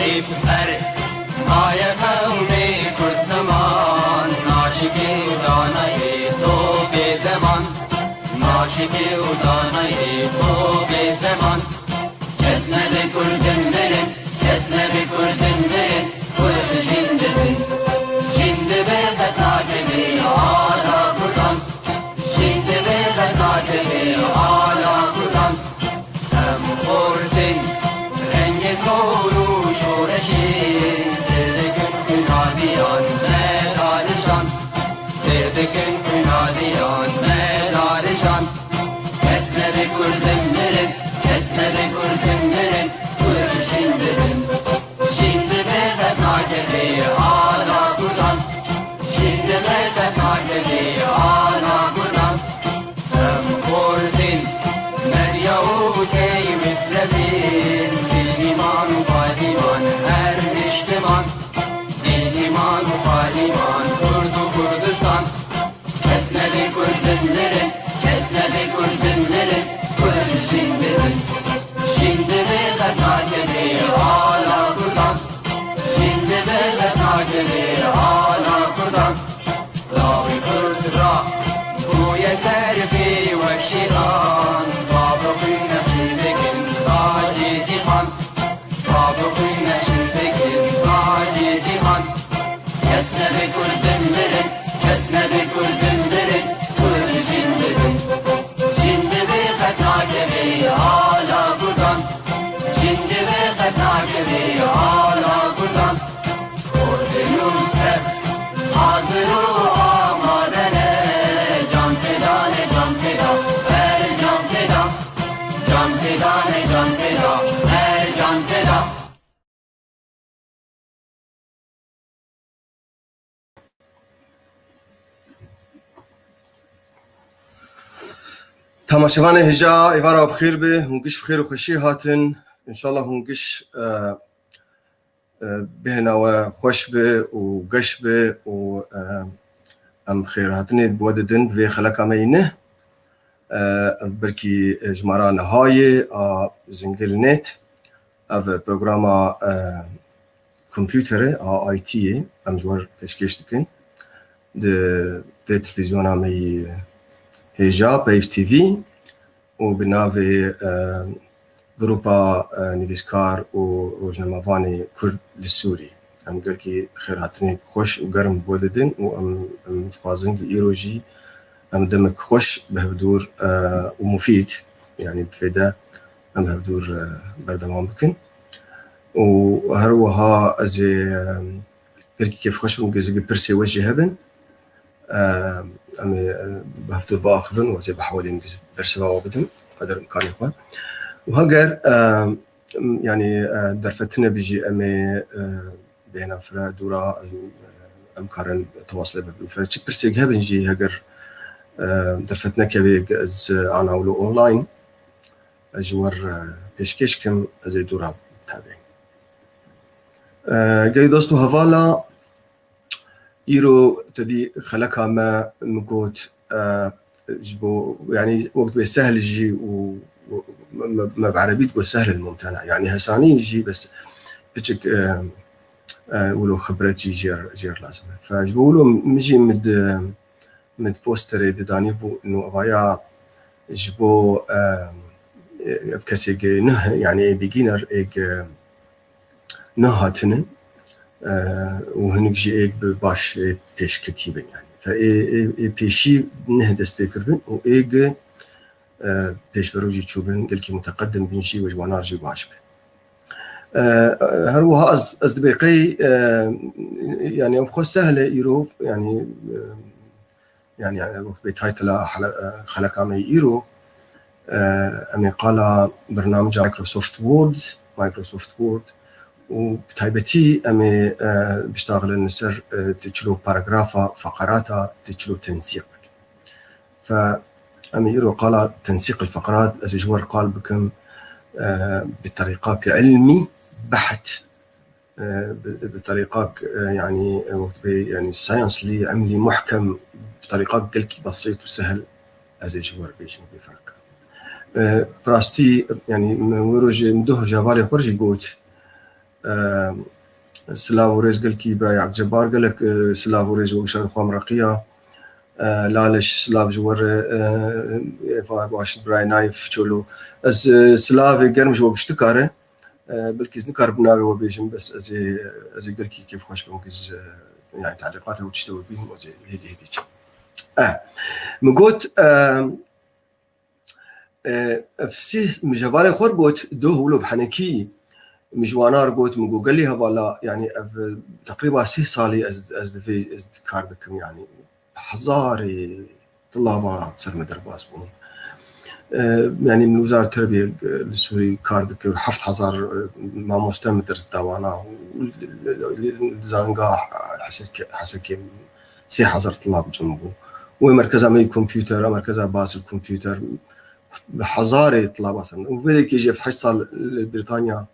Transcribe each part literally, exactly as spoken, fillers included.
Her maye qewmê Kurd ziman, naşikê û danayê to bê zeman, naşikê û danayê to bê zeman. Kes nebe Kurdin mirin, kes nebe Kurdin mirin, Kurd jin dibin. Jin dibe qet nakeve ala Kurdan, jin dibe qet nakeve ala Kurdan. Em xortin rengê kor û şoreşê, sêr dikin xwînadiyan me darijan, sêr dikin xwînadiyan me darijan. Kes nebe Kurdin mirin, kes nebe Kurdin mirin, Kurd jin dibin. Jin dibe qet nakeve ala Kurdan, jin dibe qet nakeve ala Kurdan. Em xortin medya û key mitlebin, bînîman û payîman her niştiman, bînîman û payîman Kurd û Kurdistan. Kes nebe Kurdin mirin, kes nebe Kurdin mirin, Kurd jin dibin. Jin dibe qet nakeve ala Kurdan, jin dibe qet nakeve ala Kurdan. Lawê Kurd ra bûye serfê wek şêran, bavê xwîn nexşîn dikin tacê cîhan, bavê xwîn nexşîn dikin tacê cîhan. Kes nebe Kurdin mirin, kes nebe Kurdin mirin, Kurd jin dibin. Jin dibe qet nakeve ala Kurdan, jin dibe qet nakeve ala Kurdan. Kurdin û Kurd hazir û amade ne, can feda ne, can feda, her can feda. Can feda ne, can feda, her can feda. Temaşevanê hêja, êvara we bi xêr be, hûn giş bi xêr û xweşî hatin. Înşallah hûn giş, e, e, bêhna we xweş be û geş be û, e, em xêrhatinê bi we didin bi vê xeleka me yî neh. E, ev belkî jimara nihayê a Zingil Net. Ev programa, e, kompûterê a I T'yê em ji we re pêşkêş dikin. Di vê televîzyona me yî hêja, Peyv T V û bi navê, e, Grupa, e, Nivîskar û Rojnamevanê Kurd li Sûrî. Em gelkî xêrhatinê xweş û germ bi we didin û em, em dixwazin ku îro jî em demek xweş bi hevdûr, e, û mufîd, yanî bi fêde em hevdûr, e, berdewam bikin. Û her wiha ez ê, e, gelkî kêfxweş bim ku ez ê pirsê we jî hebin. E, em ê, e, bi hevdûr biaxivin û ez ê bi hewlên bersiva we bidim, qeder imkanê xwe. Û heger, e, yanî, e, derfetine bijî em ê, e, bêhna fire dûra, em, em karin tewasile bibin. Çi pirsêk hebin jî heger, e, derfet nekevê ez ana wilo online, ez ji we re pêşkêş kim, ez ê dûra tevê. E, gelî dost û hevala, îro te dî xeleka me min got, e, ji bo, yanî wek bê sehl jî û, û me, me, me bi erebî digot sehl el mumtena. Yanî hesanî jî bes piçik, e, e, wilo xibret jî jêr, jêr lazim e. Fe ji bo wilo min jî min di, min di posterê didanî bû, no evaya ji bo, e, ev kesê ge nuh, yanî ê beginner, ê ge nuh hatine, e, û hinek jî ê bi baş ê pêşketî bin yanî. Fe ê, ê, ê pêşî nuh dest pê kiribin û ê ge, e, pêşvero jî çûbin, gelkî muteqedim bin jî û ji wana re jî baş bin. E, e, her wiha ez, ez dibê qey, e, yanî ew xwe sehl e îro, yanî, e, yanî, yanî wek bê taytila hele-, e, xeleka me yî îro, e, em ê qala bernamca Microsoft Word, Microsoft Word û bi taybetî em ê, e, biştaxilin li ser, e, ti çilo paragrafa, feqerata, ti çilo tensîq bikin. Fe em ê îro qala tensîq el feqerat, ez ê ji we re qal bikim, e, bi terîqak ilmî, beht, e, bi, bi terîqak, e, yanî, e, wek bê, yanî, science-lî, ilmlî, muhkem, bi terîqak gelkî besît û sehil, ez ê ji we re bêjim bê ferq. E, bi rastî, yanî, min wê rojê, min duh ji hevalê xwe re jî got, Silav û rêz gelkî birayê Ebdulcebar, gelek, e, silav û rêz û wişar xwe em reqiya. E, Laleş, silav ji we re, e, e, baş birayê Naif Çolo. Ez, e, silavê germ ji we giştika re, e, belkî ez nikarim bi navê we bêjim, bes ez ê, ez ê gelkî kêfxweş bim, ku ez, e, yani, te'lîqatê û tiştê we bînim, ez ê hêdî hêdî çim. E, min got, e, E, ev sih, min ji hevalê xwe re got, doh wilo bi henekî min ji wana re got, min got, gelî hevala, yani ev, e, teqrîba sih salî ez, ez di vê, ez kar dikim, yani hezarê tilaba ser me derbas bûn. E, yani min wizar terbiyê, e, li Sûrî kar dikir, heft hezar, e, mamoste min ders da wana, û li, li, li, li zanîngeha Hesekê, Hesekê sê hezar tilab cem bû. Wê merkeza me yî kompûter, merkeza Basel kompûter, bi hezarê tilaba ser. Û vê yekê jî ev heşt sal li Brîtanya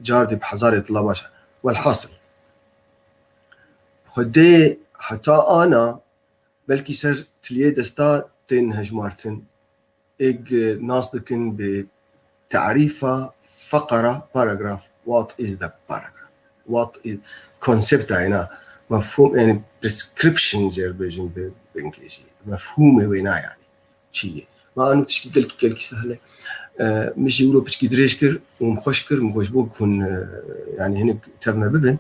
cardî bi hezarê tilaba ser. Welhasil, Xwedê heta ana belkî ser tiliyê desta tên hejmartin. Ê g-, nas dikin bi tarîfa feqera, paragraf. What is the paragraph? What is, konsepta ena, mefhûm, yani prescription jê re bêjin bi, bi îngilîzî. Mefhûmê wê na yani. Çi ye? Ma anu tişkî gelkî, gelkî sehle. E, min jî wilo piçkî dirêj kir û min xweş kir, min got ji bo ku hûn, e, yani hinek tev me bibin,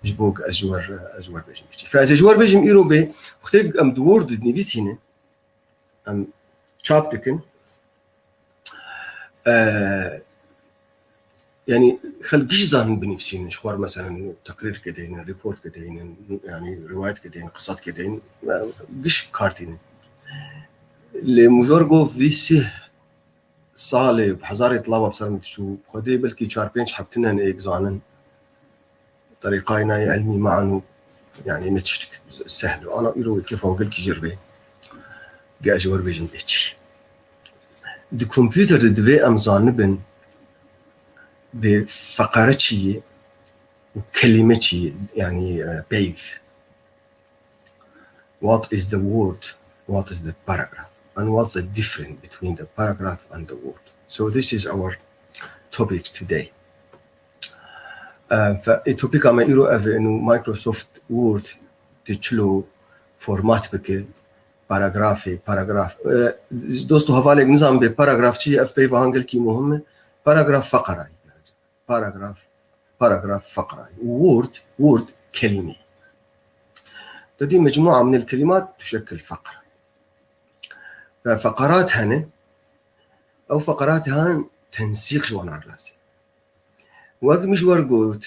ji bo ku ez ji we re, ez ji we re bêjim piçkî. Fe ez ê ji we re bêjim îro bê, wextê em di Word dinivîsînin, em çap dikin. E, yani xelk giş zanin binivîsînin, ji xwe re meselen teqrîrke deynin, reportke deynin, yani rivayetke deynin, qisatke deynin, e, giş kar tînin. Lê min ji we re got vî sih salê bi hezarê tilaba bi ser min diçû, Xwedê belkî çar pênc heb tinen ê dizanin. Terîqayê nayê ilmî ma anu, yani ne tiştik sehl. Ana îro wê kêfa gelkî jê re bê. Ge ji we re bêjin bê çi. Di kompûter de divê em zanibin bê feqere çi ye û kelîme çi ye, yani, e, peyv. What is the word? What is the paragraph? And what's the difference between the paragraph and the word? So this is our topic today. Em, fe-, e, topîka me îro ev e, inu Microsoft Word tê çilo format bike, paragrafê, paragraf. E, dost û hevalek nizan bê paragraf çi ye, ev peyva hangelkî muhim e. Paragraf feqera ye. Paragraf, paragraf feqera ye. Word, word kelîme. Te dî mecmua min el kelimat tuşekil feqera. Ve feqerat hene, ew feqerat han tensîq ji wan re lazim. Wek min ji we re got,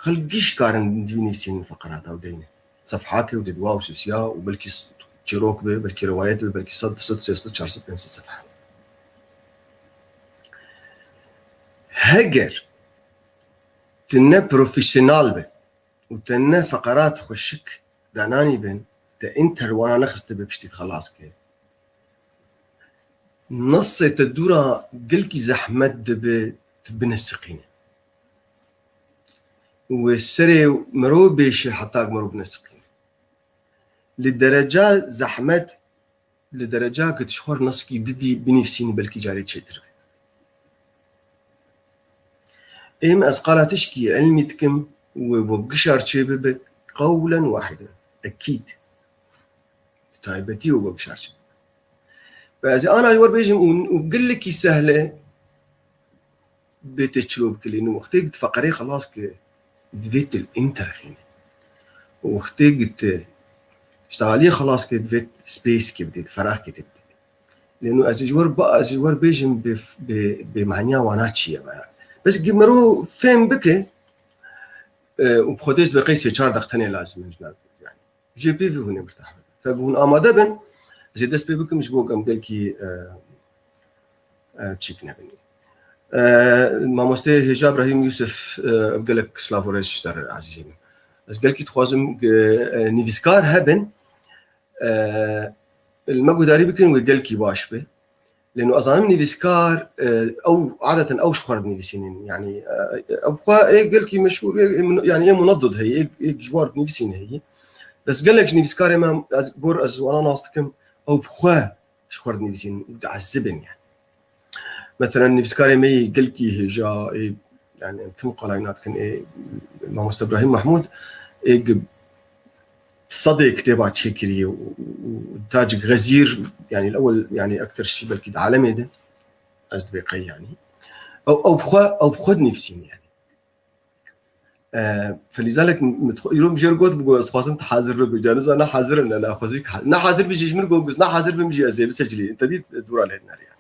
xelk giş karin divî nivîsînin feqerata û deyne. Sefhake û didwa û sisiya û belkî s-, çîrok be, belkî rewayet be, belkî sed, du sed, sê sed, çar sed, pênc sed sefhe. Heger tu ne profesyonal be û te ne feqerat xweşik dananî bin, te înter wana nexistibe piştî xelas ke. Nesê te dûra gelkî zehmet dibe tu binesiqîne. Wê serê mero bêşe heta mero binesiqîne. Li dereca zehmet, li dereca ku tu ji xwe re nesikî didî binivîsînî belkî carê çêtir be. Êm ez qala tişkî ilmî dikim, wê bo gişar çê bibe qewlen wahiden. Ekîd. Bi taybetî wê bo gişar çê bibe. Ve ez ê ana ji we re bêjim û, û gelekî sehle bê tê çilo bikilînin. Wextê ku tu feqerê xelas ke divê tu li înter xîne. Û wextê ku tu ji te aliyê xelas ke divê space ke bidê, ferah ke tê bidê. Lê nu ez ê ji we re ba-, ez ji we re bêjim bê, bê, bê maniya wana çi ye me. Bes gi mero fêm bike, e, û bi xwedê ez be qey sê çar deq tenê lazim in ji nav, yani. Jê pê vî hûn ê mirtah bin. Fe hûn amade bin, ez ê dest pê bikim ji bo em gelkî, e, e, çîk nebin. E, Mamoste Hêja Brahîm Yûsif, e, ev gelek silav û rêz ji te re azîzê min. Ez gelkî dixwazim, e, nivîskar hebin, e, li me guhdarî bikin, wê gelkî baş be. Lê nu ez zanim nivîskar, e, ew adeten ew ji xwe re dinivîsînin. Yani, e, ew xwe ê gelkî meşhûr, ê, ê min-, yani ê muneddid heye, ê, ê ji war dinivîsîn heye. Bes gelek ji nivîskarê me, ez, gor ez wana nas dikim, ew bi xwe ji xwe re dinivîsînin û diezibin yani. Meselen nivîskarê me yê gelkî hêja, ê, Yani, em tim qalay nadikin, ê, Mamoste Ibrahîm Mahmûd, ê, gi-, sedê kitêba çêkiriye û, û, û Tacik Xezîr, yani, li ewel, yani, ektir şî belkî di alemê de, ez dibê qey, yani. Ew, ew bi xwe, ew bi xwe dinivîsîne, yani. E, felîzalek min, min îro min jê re got, bigot, ez dixwazim tu hazir bibe, caniza ne hazir in, ne, ne, xwezî, ne hazir bijî, ji min got, ne hazir bim jî, ez ê bisecilî, te dît, dûra lê dineriya.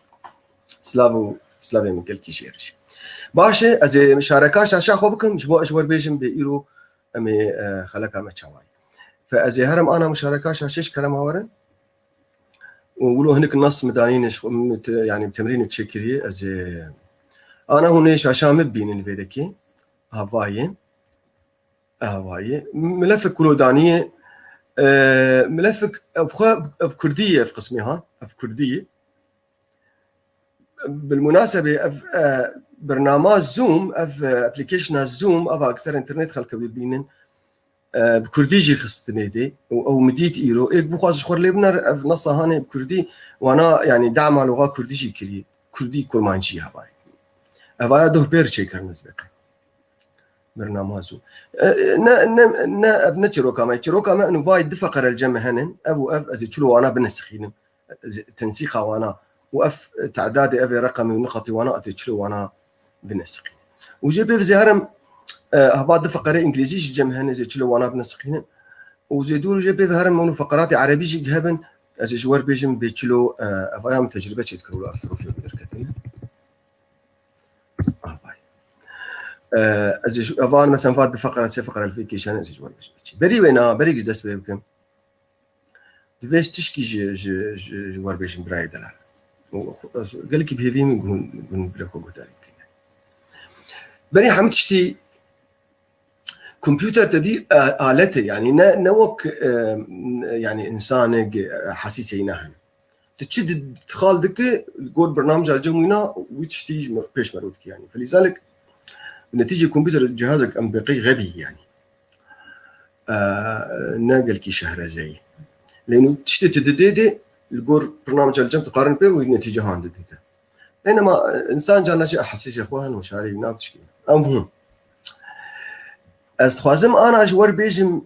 Silav û, silavê min gelkî jê re jî. Baş e, ez ê muşareka şaşa xwe bikim, ji bo ez ji we re bêjim bê îro em ê, e, xeleka me çawa ye. Fe ez ê herim ana muşareka şaşê ji kerema we re. Û wilo hinek nas min danîne ji xwe, min te-, yani temrînek çêkiriye, ez ê ana hûn ê şaşa min bibînin vê dekê. Havayê. Havayê. Milefik kulo daniye. E, milefik ev xwe, ev kurdî ye, ev qismê ha, ev kurdî ye. Bilmunasebê ev, e, bernama Zoom, ev, e, application-a Zoom, eva ki ser internet xelk dibînin, e, bi kurdî jî xistinê dê û ew min dît îro. Êk bixwaz ji xwe lê biner, ev nasa hanê bi kurdî, wana, yani dema loga kurdî jî kirî. Kurdî kurmancî havayê. Evaya doh pêr çêkirin ez bêqe. Bernama Zoom. E, e, ne, ne, ne, ev ne çiroka me. Çiroka me enu vay di feqere li cem me henin. Ev û ev ez ê çilo wana binesixînim. Ez ê tensîqa wana. Û ev, e, tedadê ev ê reqemê û niqatê wana ez ê çilo wana binesixînim. Û jê pê vizê herim, e, hava di feqere îngilîzî ji cem henin ez ê çilo wana binesixînim. Û zê dûr jê pê herim û feqeratê erebî jî hebin. Ez ê ji wer bêjim bê çilo, e, ev aya min tecrübe çêdikir û ev profil derketine. Avay. E, ez ê ji, evan mesela va di feqera, sê feqera li vê kêşanê ez ê ji wan bêjim. Berî wê na, berî giz dest pê bikim. Divê ez tişkî ji, ji, ji, ji wan bêjim birayê delal. Û, û, gelekî bi hêvî min gun, gun bira xwe guhdarî bikin. Berî hemî tiştî kompûter te dî, e, alet e, yani ne, ne wek, e, yani insanek, e, hesîseyî ne hene. Tu çi di-, dixal dike, gor bernamca li cem wîna, wî tiştî ji me, pêş me rû dike, yani. Felîzalik, netîce kompûter cihazek em bêqey xebî, yani. Eee, ne gelkî şehrezeyî. Lê nû tiştê tu didê de, li gor bernamca li cem tu qarin pêr wî netîce han didî te. Enema, e, insan carna çi hesîsê xwe hene, şarê wî nav tişkî. Em hûn. Ez dixwazim ana ji wer bêjim,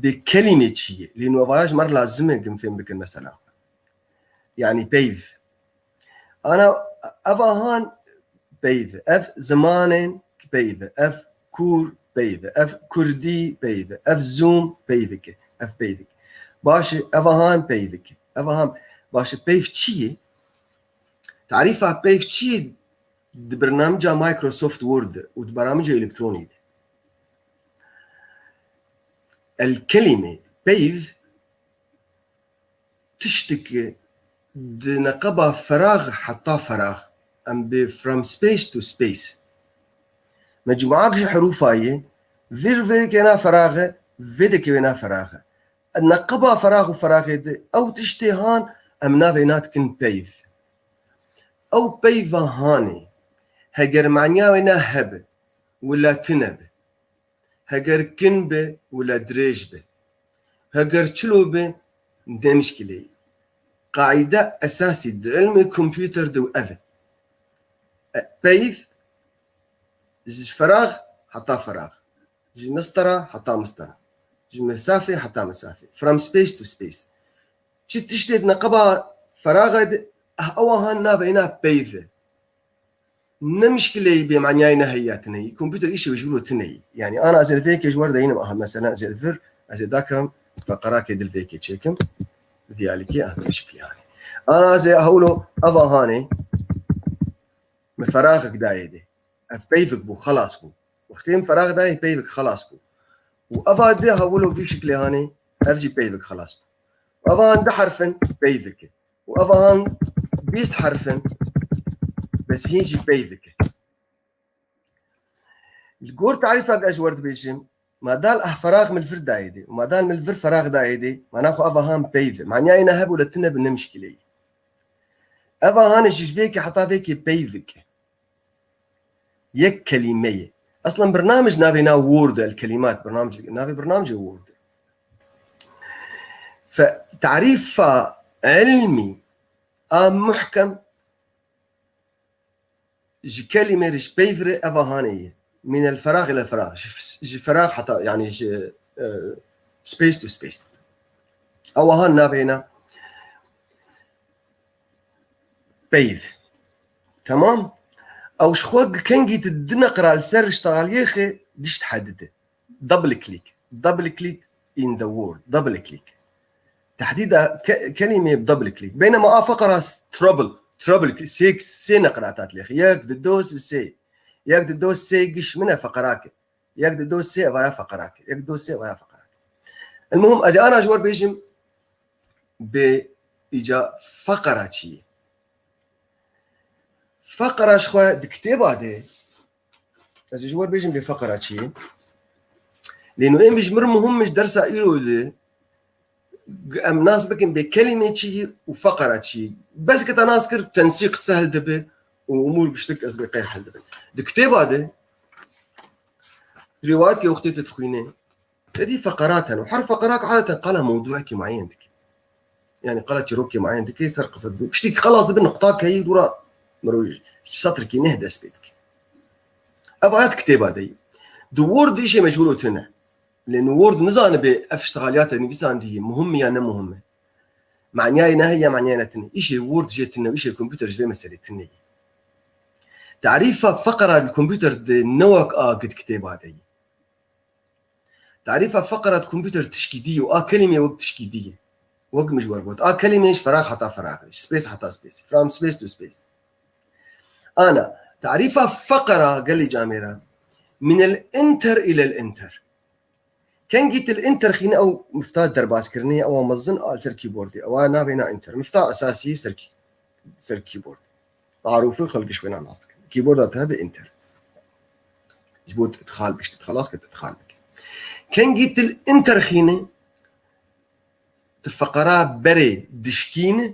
bê kelîmê çi ye? Lê nû evaya ji me re lazim e, gim fêm bikin mesela. Yani peyv. Ana, eva han peyv. Ev zimanên peyv. Ev kûr peyv. Ev kurdî peyv. Ev Zoom peyvik e. Ev peyvik. Baş e, eva han peyvik e. Eva han, baş e, peyv çi ye? Tarîfa peyv çi ye? Di bernamca Microsoft Word û di bernamca elektronî de. El kelîme peyv tişteke di neqeba ferax heta ferax, em bê from space to space. Mecmuak ji herûfa ye, vir vê kêna ferax e, vê deke wêna ferax e. Neqeba ferax û feraxê de ew tiştê han em navê na dikin peyv. Ew peyva hanê, heger manya wê na hebe, wila tine be. Heger kin be, wila dirêj be. Heger çilo be, ne mişkileyî. Qaîde esasî di ilmê kompûter de ev e. E, peyv, ji ferax heta ferax. Ji mistera heta mistera. Ji mesafê heta mesafê. From space to space. Çi tiştê di neqeba feraxê de, eh, ewa han navê na peyv e. Ne mişkileyî bê manyayê ne heya tine yî. Kompûter îşew ji wilo tine yî. Yani ana ez ê li vê yekê ji wer deynim, aha, mesela ez ê li vir, ez ê dakim, feqerakê dil vê yekê çêkim. Diyalîkê, aha, mişkilê hanê. Ana ez ê hewlo eva hanê, min feraxek dayê de. Ev peyvik bû, xelas bû. Wextê min ferax dayê peyvik xelas bû. Û eva dê hewlo vî şiklê hanê, ev jî peyvik xelas bû. Eva han du herf in, peyvik e. Û eva han bîst herf in, bes hîn jî peyvik e. Li gor tarîfa ez ji wer dibêjim, madal ah ferax min li vir dayê dê, û madal min li vir ferax dayê dê, mana xwe eva han peyv e. Manyayê ne hebû li tine bi ne mişkileyî. Eva hanê ji vê yekê heta vê yekê peyvik e. Yek kelîme ye. Eslen birnamij navê na Word e, el kelimat, birnamij, navê birnamijê Word e. Fe, tarîfa ilmî a muhkem Ji kelîmê re ji peyv re eva hanê ye. Min el ferag ila ferag. Ji, ji ferag heta, yani ji, e, space to space. Ewa han navêna peyv. Tamam. Ew ji xwe kengî tu di neqra li ser ştaliyê xê gişt hedide. Double click. Double click in the word. Double click. Tehdîda ke-, kelîmê double click. Beynema a feqera s-, trouble. Trouble. Sê, sê neqra tat lêx. Yek, di, do, sê. Yek, di, do, sê giş min e feqerake. Yek, di, do, sê evaya feqerake. Yek, di, do, sê evaya feqerake. El muhim, ez ê ana ji wer bêjim bê îca feqera çi ye? Feqera ji xwe di kitêba de, ez ê ji wer bêjim bê feqera çi ye? Lê nu ên bi ji mir muhim min ji dersa îro de, em nas bikin bê kelîmê çi ye û feqera çi ye. Bes ke te nas kir, tensîq sehl dibe û umûr giştik ez bê qey hel dibe. Di kitêba de, rîwayet ke wextê tu dixwîne, te dî feqerat hene. Her feqerak adeten qala mewduekî mueyen dike. Yani qala çîrokê mueyen dike, ser qisa dibe. Piştî ki xelas dibe, nuqtak heyî, dûra mirov ji setrikî neh dest pê dike. Ev ayet kitêba de ye. Di Word de îşê mecbûr û tune. Lê nu Word nizanibe ev ştixaliyata nivîsandî ye, muhim e ya ne muhim e. Maniyayê ne heye ya maniyayê ne tune. Îşê Word jê tune, îşê kompûter ji vê meselê tune ye. Tarîfa feqera di kompûter de ne wek a di kitêba de ye. Tarîfa feqera di kompûter tişkî dî ye û a kelîmê wek tişkî dî ye. Wek min ji wer got. A kelîmê ji feraq heta feraq, ji space heta space, from space to space. Ana, tarîfa feqera gelî camêra. Min el enter ila el enter. Kengî tu li enter xîne ew mifta derbazkirinê ye, ewa mezin a li ser keyboardê. Ewa navêna enter. Mifta esasî ser key-, ser keyboard. Marûfî xelk ji wêna nas dikin. Keyboarda te hebe enter. Ji bo tu idxal bikî, tu xelas kir, tu idxal bikî. Kengî tu li enter xîne, tu feqera berê dişkîne,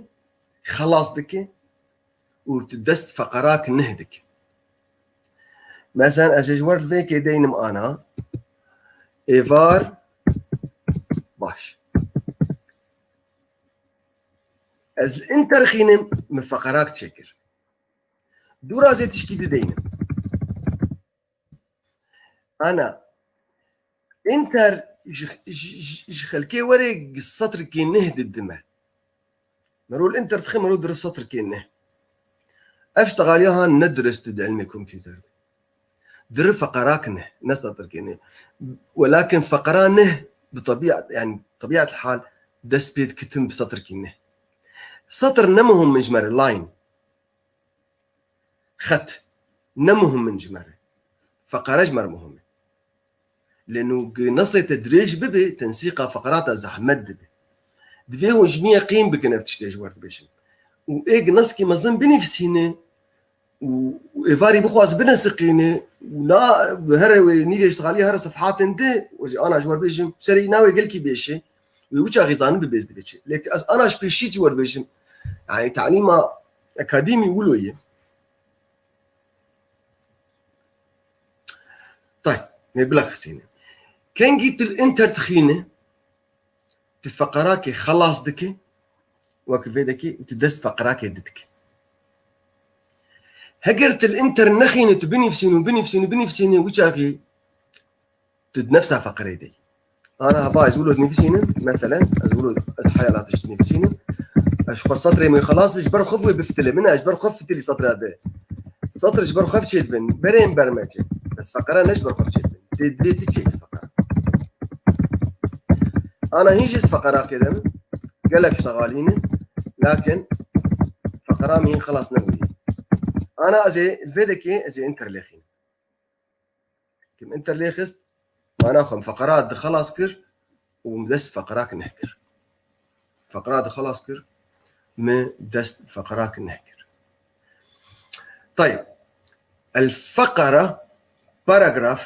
xelas dike û tu dest feqerak neh dike. Mesela ez ê ji wer vê kê deynim ana. Êvar baş. Ez li enter xînim, min feqerak çêkir. Dûra zê tişkî dideynim. Ana, enter ji, ji, ji, ji xelkê were setrikê neh didime. Merol enter dixê, merol diri setrikê neh. Ev ştexaliya han ne dirist di ilmê kompûter de. Diri feqerak neh, ne setrikê neh. Welakin feqera neh bi tebîet, yani tebîet hal dest pê dikitin bi setrikê neh. Setr ne muhim min ji me re, line. Xet ne muhim min ji me re. Feqere ji me re muhim e. Lê nû gi nesê te dirêj bibe, tensîqa feqerata zehmet dibe. Divê hûn ji min yeqîn bikin ev tiştê ji wer dibêjim. Û ê gi neskî mezin binivîsîne û, û êvarî bixwaz binesiqîne û na, here wê nîvê ji xalî here sefhatên di û jî ana ji wer bêjim, serê îna wê gelkî bêşe. Wê wî çaxî zanin bibêz dibe çi. Lê ez ana ji pêşî ji wer bêjim. Yani talîma akademî wilo ye. Tay, me bila xisîne. Kengî tu li enter dixîne, tu feqerakê xelas dike, wek vê dekî, û tu dest feqerakê didike. Heger tu li enter nexîne, tu binivîsîne û binivîsîne, binivîsîne, wî çaxî tu di nefsa feqerê de yî. Ana hava ez wilo dinivîsînim, meselen, ez wilo, ez heyala tişt dinivîsînim. Ez xwe setrê min xelas bi, ji ber xwe wê bifitile min, ez ji ber xwe fitilî setra de. Setr ji ber xwe çê dibin, berên bermece. Ez feqera ne ji ber xwe çê dibin. Dê, dê tu çê feqera. Ana hîn jî feqera kê de min, gelek ştexalînin, lakin feqera min hîn xelas nebûye. Ana ez ê, vê dekê ez ê enter lêxînim. Kim enter lê xist, mana xwe min feqera di xelas kir û min dest feqerak neh kir. Feqera di xelas kir, min dest feqerak neh kir. Tayeb. El feqera, paragraf,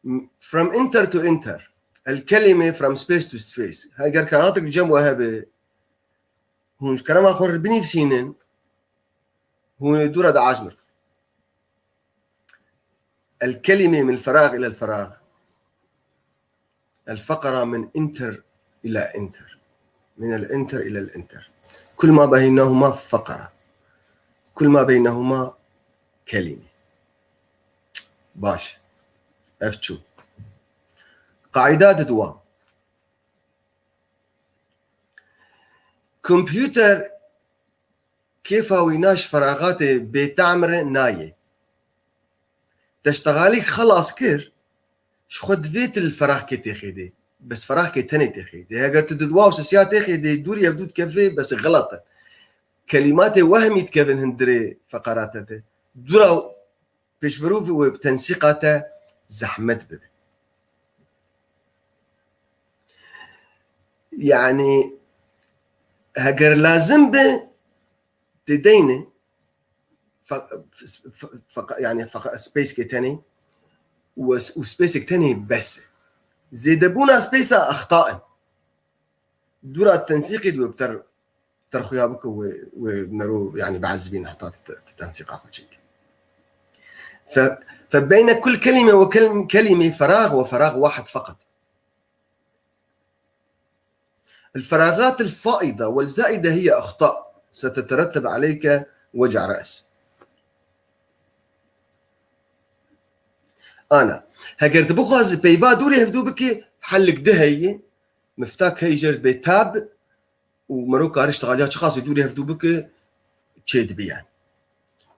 m-, from enter to enter. El kelime from space to space. Heger kağıtık cem we hebe, hûn ji kerema xwe re binivîsînin, hûn ê dû re diajmirin. El kelime min ferag ila el ferag. El feqera min enter ila enter. Min el enter ila el enter. Kul ma beynehuma feqera. Kul ma beynehuma kelîme. Baş. Ev çû. Qaîda diduwa. Kompûter kêfa wî na ji feraxatê bêtam re nayê. Te ştexalîk xelas kir, ji xwe divê tu li feraxkê têxê dê. Bes feraxkê tenê têxê dê. Heger tu di dua û sisiya têxê dê, dûrî hevdû dikevê, bes xelat e. Kelîmatê wehmî dikevin hundirê feqerata de. Dûra pêşverû wê bi tensîqa te zehmet bibe. Yanî heger lazim be, tê deyne, fe-, fe-, fe-, yanî fe-, spacekê tenê û, û spacek tenê bes e. Zêdebûna space-a exta in. Dûra tensîqê di wê bi ter-, terxuya bike wê, wê mero, yanî biezibîn heta te-, te-, tensîqa xwe çêk. Fe-, فبين كل كلمة وكل كلمة فراغ وفراغ واحد فقط. الفراغات الفائضة والزائدة هي أخطاء ستترتب عليك وجع رأس. Ana, heger tu bixwazî peyva dûrî hevdû bikî, helik di heye, miftak heye jêr dibê tab û mero karî ştexaliya çiqasî dûrî hevdû bike, çêdibe yani.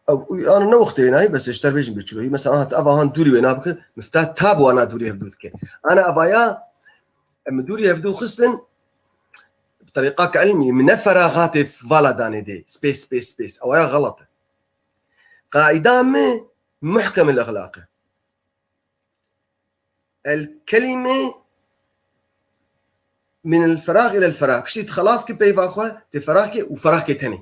Ew, ana ne wextê nayê, bes ji te re bêjim bê çilo. Mesela, aha, tu eva han dûrî wê nabike, mifta tab wana dûrî hevdû dike. Ana evaya, em dûrî hevdû xistin, bi terîqak ilmî, min ne feraxatê vala danê dê, space, space, space. Ewaya xelat e. Qaîda me muhkem el-exlaq e. الكلمة من الفراغ إلى الفراغ. Piştî tu xelas kî peyva xwe, tê feraxkê û feraxkê tenê.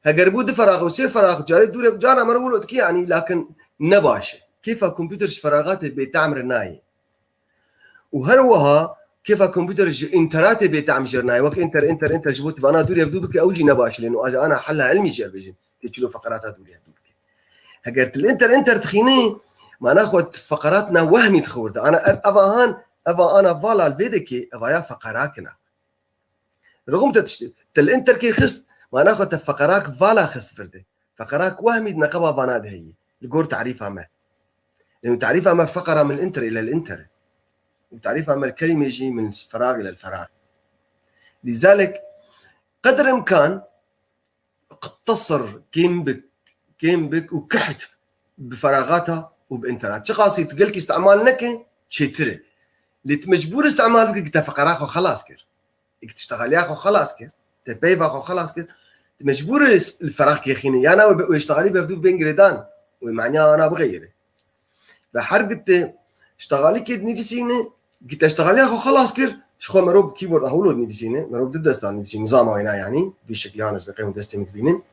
Heger bû du ferax û sê ferax, carê dûre, cara mero wilo dikî, yanî, lakin ne baş e. Kêfa kompûter ji feraxatê bêtam re nayê. Û her wiha kêfa kompûter ji înteratê bêtam jêr nayê. Wek înter, înter, înter ji bo tu vana dûrî hevdû bike, ew jî ne baş e. Lê no aja ana hela ilmî jê bêjin. Tê çilo feqerata dûrî hevdû bike. Heger tu li înter, înter dixînî, mana xwe tu feqeratna wehmî dixi wir de. Ana ev, eva han, eva ana vala li vê dekê, evaya feqerakina. Rixum te tiştê. Te li înterkê xist, mana xwe te feqerak vala xist vir de. Feqerak wehmî di neqeba vana de heye. Li gor tarîfa me. Lê tarîfa me feqera min înter île li înter. Û tarîfa me kelîmê jî min ferax île li ferax. Lîzalik qedr imkan qtasir, kêm bik, kêm bik û kiht bi feraxata û bi înterat. Çiqasî tu gelkî îstemal neke, çêtir e. Lê tu mecbûr îstemal bike, te feqera xwe xelas kir. Ê tu ştexaliya xwe xelas kir, te peyva xwe xelas kir, tu mecbûr î li feraxkê xînî. Yana wê, wê ştexalî bi hevdû bên girêdan, wê manya ana bixeyirê. Ve her gitê ştexalîkê dinivîsîne, gite ştexaliya xwe xelas kir, ji xwe merov keyboard a hewlo dinivîsîne, merov di desta nivîsî, nizama wêna yanî, vî şekliyan ez bi qeym destê min dibînim.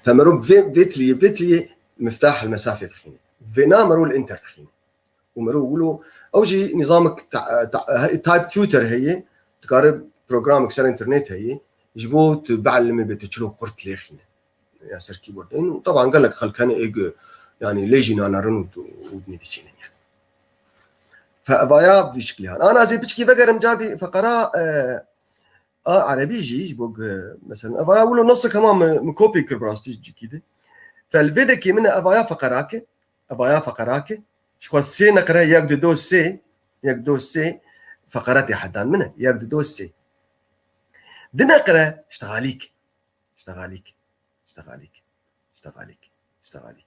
Fe merov vê, vê tiliyê, vê tiliyê miftah el mesafê dixîne. Vêna merov li enter dixîne. Û merov wilo, ew jî nizamek ta-, ta-, type tutor heye, dikare programek ser internet heye, ji bo tu bielime bê tu çilo xurt lêxîne. Ya ser keyboard in. Û teban gelek xelk hene ê gu-, yanî lê jî nanerin û, û dinivîsînin yani. Fe evaya vî şekliyan. Ana ez ê piçkî vegerim cardî feqera, e, a erebî jî, ji bo gu-, mesela, evaya wilo nasek hema min, min kopî kir bi rastî cikî de. Fe li vê dekê min e evaya feqerake, evaya feqerake. Ji xwe sê neqre, yek, du, do, sê, yek, du, sê, feqere tê hedan min e, yek, du, do, sê. Di neqre, ştexalîk. Ştexalîk, ştexalîk, ştexalîk, ştexalîk.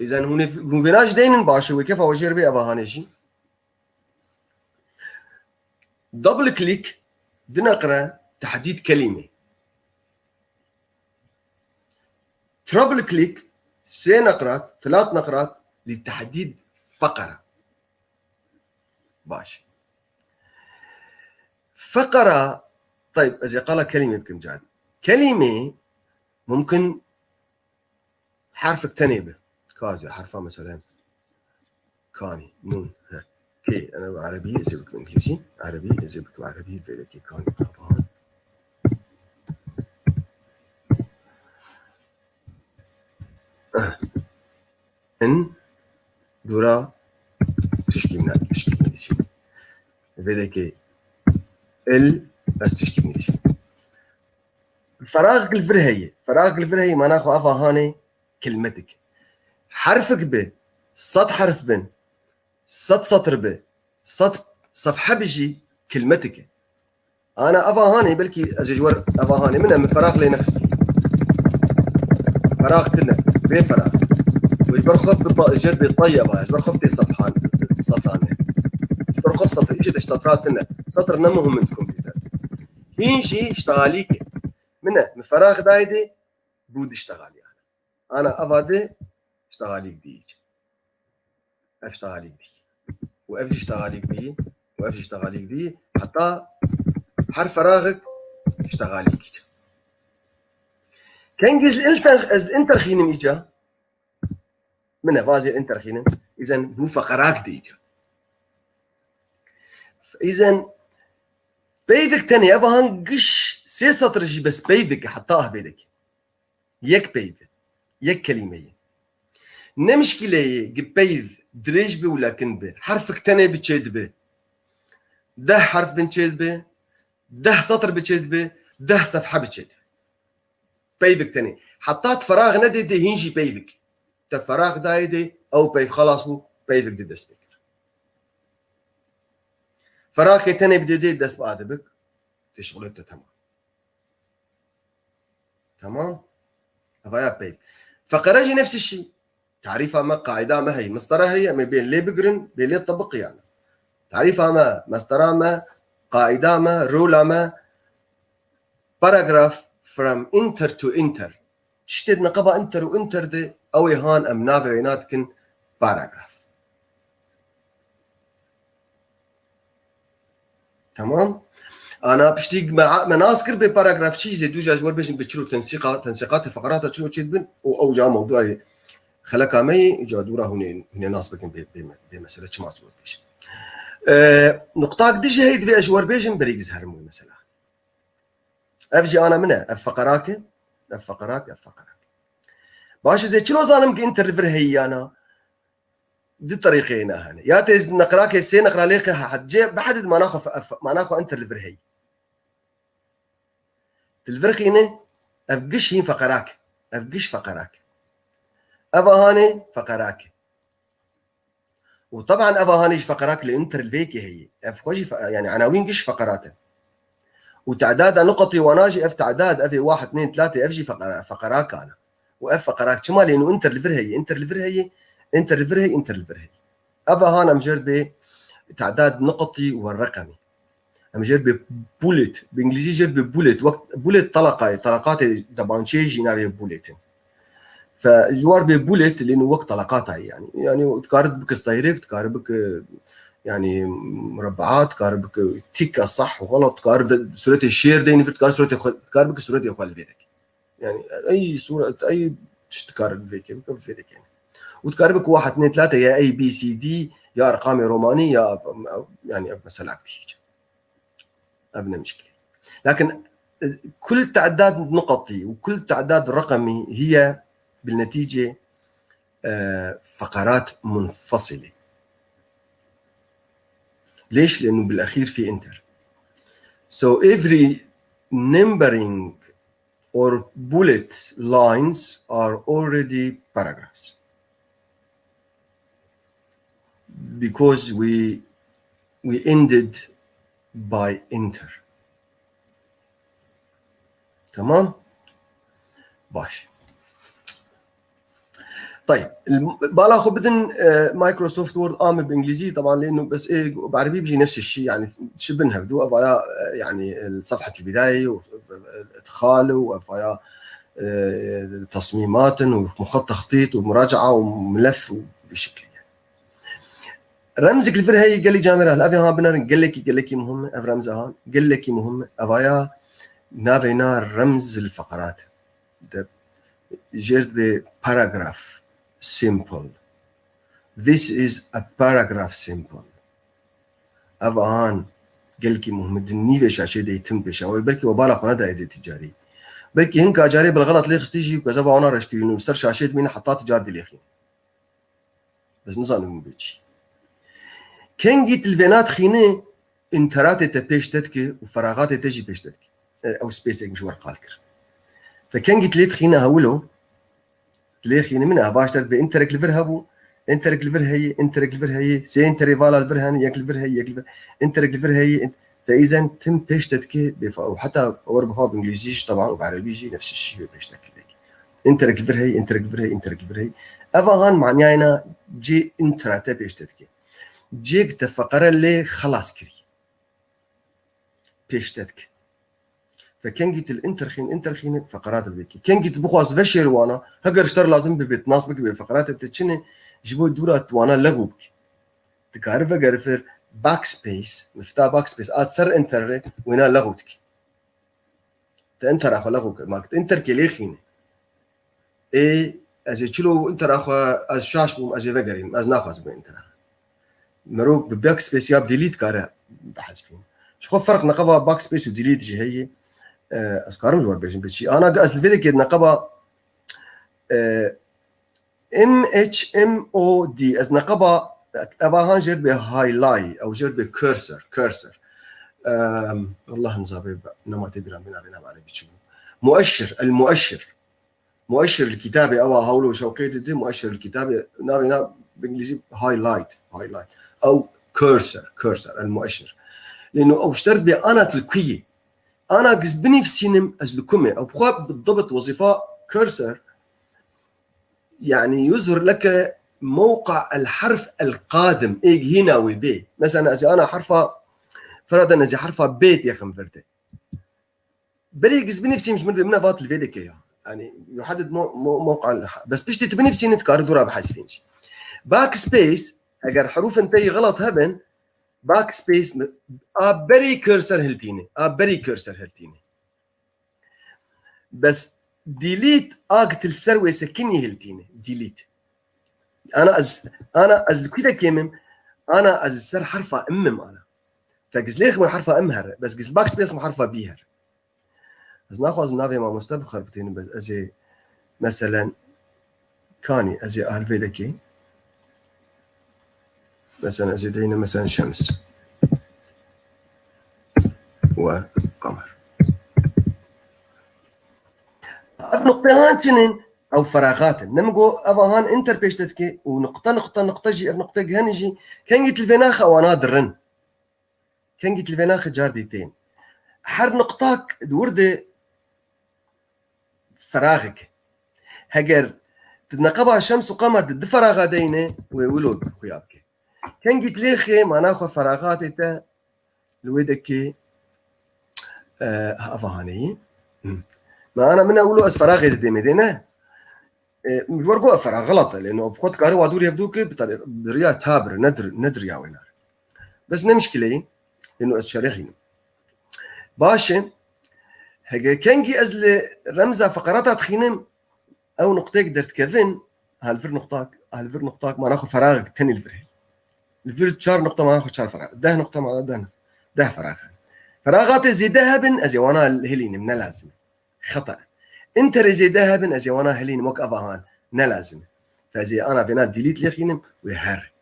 Îzen hûn ê, hûn vêna jî deynin baş e, wê kefa we jêr bê eva hanê jî. Double click, di neqre, tehdîd kelîmê. Treble click, sê neqrat, telat neqrat, li tehdîd feqera. Baş. Feqera, tayb, ez ê qala kelîmê bikim can. Kelîmê mumkin herfek tenê be. Ka ez ê herfa mesela kanî, nûn, he. Pê, ana bi erebî, ez ê bikim îngilîzî. Erebî, ez ê bikim erebî, vê dekê kanî, kapan. In dûra tişkî min, tişkî min dîsî. Vê dekê il ez tişkî min dîsî. Feraxek li vir heye. Feraxek li vir heye, mana xwe ava hanê kilmetik. Herfek bi, sed herf bin, sed setir bi, sed sefhe bi jî kilmetik e. Ana ava hanê, belkî ez ê ji wer ava hanê min e, min ferax lê nexistî. Ferax tune, bê ferax. Û ji ber xwe bi ta-, jer bê tayê ava, ji ber xwe tê sefhan, sefhan e. Ji ber xwe setir, îşte ji setra tune. Setir ne muhim in kompîter. Hîn jî îşte halîk e. Min e, min ferax dayê dê, bû diştegalî. Ana ava di, îşte halîk dî. Ev îşte halîk dî. Û ev jî îşte halîk dî. Û ev jî îşte halîk dî. Heta her feraxek îşte halîk. Kengî ez li inter, ez li inter xînim îca. Min e vazê inter xînim. Îzen bû feqerak dî îca. Îzen peyvek tenê, ev han giş sê setir jî bes peyvek e, heta ahbêdek. Yek peyv e. Yek kelîme ye. Ne mişkîle ye, gi peyv dirêj be û lekin be. Herfek tenê bi çê dibe. Deh herf bin çê dibe. Deh setir bi çê dibe. Deh sefhe bi çê dibe. Peyvek tenê. Heta tu ferax nedê, dê hîn jî peyvek. Te ferax dayê dê, ew peyv xelas bû, peyvek dê dest pê kir. Feraxê tenê bidê dê dest bi a dibik. Tê şixulê te temam. Tamam. Evaya peyv. Feqere jî nefsî şî. Tarîfa me, qaîda me heye, mistara heye, em ê bê lê bigirin, bê lê tebiqî yani. Tarîfa me, mistara me, qaîda me, rola me, paragraph from inter to inter. Tiştê di neqeba inter û inter de, ew ê han em navê wê nadikin paragraph. Tamam. Ana piştî me, me nas kir bê paragraf çi zê dû ca ji wer bêjin bê çilo tensîqa, tensîqatê feqerata çilo çê dibin û ew ca mewduayê xeleka me yê, ca dûra hûnê, hûnê nas bikin bê, bê, me- bê mesele çima çilo pêş. E, Nuqtak di jî heyî divê ez ji wer bêjim berî giz herim wê mesela. Ev jî ana min e, ev feqerak e, ev feqerak, ev feqerak. Baş e zê çilo zanim ki inter li vir heyî yana. Di terîqeyê ne hene. Ya tê neqrakê sê neqra lê qe hecê behedid mana xwe fe-, fe-, mana xwe inter li vir heyî. Di li vir xîne ev giş hîn feqerak. Ev giş feqerak. Ev ahanê feqerak. Û teban ev ahanê jî feqerak lê inter li vê yekê heyî. Ev xwe jî fe-, yani enawîn giş feqerat in. Û tedada nuqatê wana jî ev tedad, ev ê wahid, nên, tlatê, ev jî feqera-, feqerakan e. Û ev feqerak çima lê nû inter li vir heye, inter li vir heye, inter li vir heye, inter li vir heye. Ev han em jêr bê tedad nuqatî û reqemî. Em jêr bê bullet, bi îngilîzî jêr bê bullet, wek bullet telaqayê, telaqatê debançeyê jî navê bullet in. Fe, ji war bê bullet, lê nû wek teleqata ye yani. Yani, tu kari bike stayirek, tu kari bike, yani, murabbaat, tu kari bike tîka sah û xelat, tu kari de suretê şêr de, tu kari suretê xwe, tu kari bike suretê xwe li vê de. Yani, ey suret, ey tişt tu kari vê ke, bike vê de ke. Û tu kari bike wahid, nê, tlate ya A B C D, ya erqamê romanî, ya, yani, ev mesela dî. Ev ne mişkil. Lakin, e, kul tedad nuqatî û kul tedad reqemî hiye bil netîce, e, feqerat munfasile. Leş? Lenu bil exîr fi inter. So every numbering or bullet lines are already paragraphs. Because we, we ended by inter. Tamam? Baş. Tayib, bala xwe bidin, e, Microsoft Word ame bi îngilîzî, teban lê nû bes ê bi erebî bijî nefs şî, yani şibin hevdu, evaya, e, yani, e, sefhet bidayê û, e, idxal û evaya, e, tasmîmatin û muxat textît û muraca'a û milef û bi şekilî. Remzik li vir heye gelî camêra, li evê ha binerin gelekî, gelekî muhim e, ev remze ha gelekî muhim e, evaya navê na remz li feqerat e. De, jêr dibê paragraph symbol. This is a paragraph symbol. Ev ahan gelkî muhim e, di nîvê şaşê de yê tim pêşa wê. Belkî we bala xwe nedayê dê ticarî. Belkî hinka carê bil xelat lê xistî jî ku ez ev ana reşkirîn û ser şaşê dimîne heta ticar dilêxîn. Ez nizanim min bê çi. Kengî tu li vêna dixînî, interatê te pêş te dike û feraxatê te jî pêş te dike. E, ew spacek min ji we re qal kir. Fe kengî tu lê dixîne hewilo, tu lê xîne min e, baş der dibe interek li vir hebû, interek li vir heye, interek li vir heye, sê interê vala li vir hene, yek li vir heye, yek li vir, interek li vir heye, in-, fe îzen tim pêş te dike, bê fa-, û heta wer biha bi îngilîzî jî, teban, û bi erebî jî nefs şî wê pêş te dike. Interek li vir heye, interek li vir heye, interek li vir heye. Eva han maniyayna cê intra te pêş te dike. Cêk te feqere lê xelas kirî. Pêş te dike. Fe kengî tu li interxîn, interxîne feqerat vekî. Kengî tu bixwaz veşêr wana, heger ji te re lazim bibe, tu nas bikî bê feqeratê te çi ne, ji bo dûra tu wana lexû bikî. Dikare vegere vir backspace, mifta backspace, a ser enter re, wêna lexû dikî. Te entera xwe lexû kir. Ma tu enter kê lê xîne. Ê, ez ê çilo û intera xwe, ez şaş bûm, ez ê vegerînim. Ez naxwazim vê intera. Mirov bi backspace ya bi delete kare bihezfîne. Ji xwe ferq neqeba backspace û delete jî heye. E, ez karim ji we bêjim bi çi. Ana ez li vê dekê neqeba, e, M H M O D. Ez neqeba, eva han jêr be highlight, ew jêr be cursor, cursor. Em, Allah nizabê, nema tê bîra min, navê, navê erebî çi bû? Mueşşir, el mueşşir. Mueşşir li kitabê, ewa hewlo şewqê didi, mueşşir li kitabê, navê na bi îngilîzî highlight, highlight. Ew cursor, cursor, el mueşşir. Lêno ew ji te re dibê ana tu li ku yî? Ana giz binivsînim ez li ku me? Ew bi xwe bi dibit wezîfa cursor, yani yuzhir leke mewqa el harf el qadim, ê hîna wê bê. Mesela ez ê ana harfa, feraden ez ê harfa B têxim vir de. Berê giz binivsînim ji min re, min vat li vê dike ya. Yani yuhadid mo-, mo-, mewqa el ha-, bes piştî tu binivsînî dikare dûra bihezfîn jî. Backspace, eger herûfên te yî xelat hebin, backspace mi-, a berî cursor hiltîne, a berî cursor hiltîne. Bes delete a gitil ser wê sekinî hiltîne. Delete. Ana ez, ana ez li ku de kêmim? Ana ez li ser herfa M im ana. Te giz lêx mi herfa M here. Bes giz backspace mi herfa B here. Ez naxwazim navê mamoste bi xwe re bitînim, bes ez ê meselen kanî, ez ê alvê dekê. Mesela ez ê deyne mesela Şems we Kamer. Ev nuqteyan çin in? Ew feraxat in. Ne min got ev ahan inter pêş te dike û nuqte, nuqte, nuqte jî, ev nuqte giheni jî kengî tu li vê naxe wana dirin. Kengî tu li vê naxe car dî tên. Her nuqtak di wir de feraxek. Heger tu neqeba Şems û Qemer di du feraxa deyne, wê wilo xuya bike. Kengî tu lê xê mana xwe feraxatê te li wê dekê, e, ava haneyî. Hı. Ma ana min e wilo ez feraxê didêmê dê ne. E, ji wer got ev ferax xelat e, lê no bi xwe dikare wa dûrî hevdû ke bi tar-, bi riya tabir, ne dir-, ne diriya wênar. Bes ne mişkileyî, lê no ez şerexînim. Baş e, hege kengî ez li remza feqerata dixînim, ew nuqteyek derdikevin, hal vir nuqtak, hal vir nuqtak, mana xwe feraxek tenê li vir heye. Li vir çar nuqta mana xwe çar ferax, deh nuqta mana deh, deh ferax. Feraxatê zêde hebin, ez ê wana hilînim, ne lazim e. Xeta. Interê zêde hebin, ez ê wana hilînim, wek ava han, ne lazim e. Fe ez ê ana vêna delete lêxînim, wê her.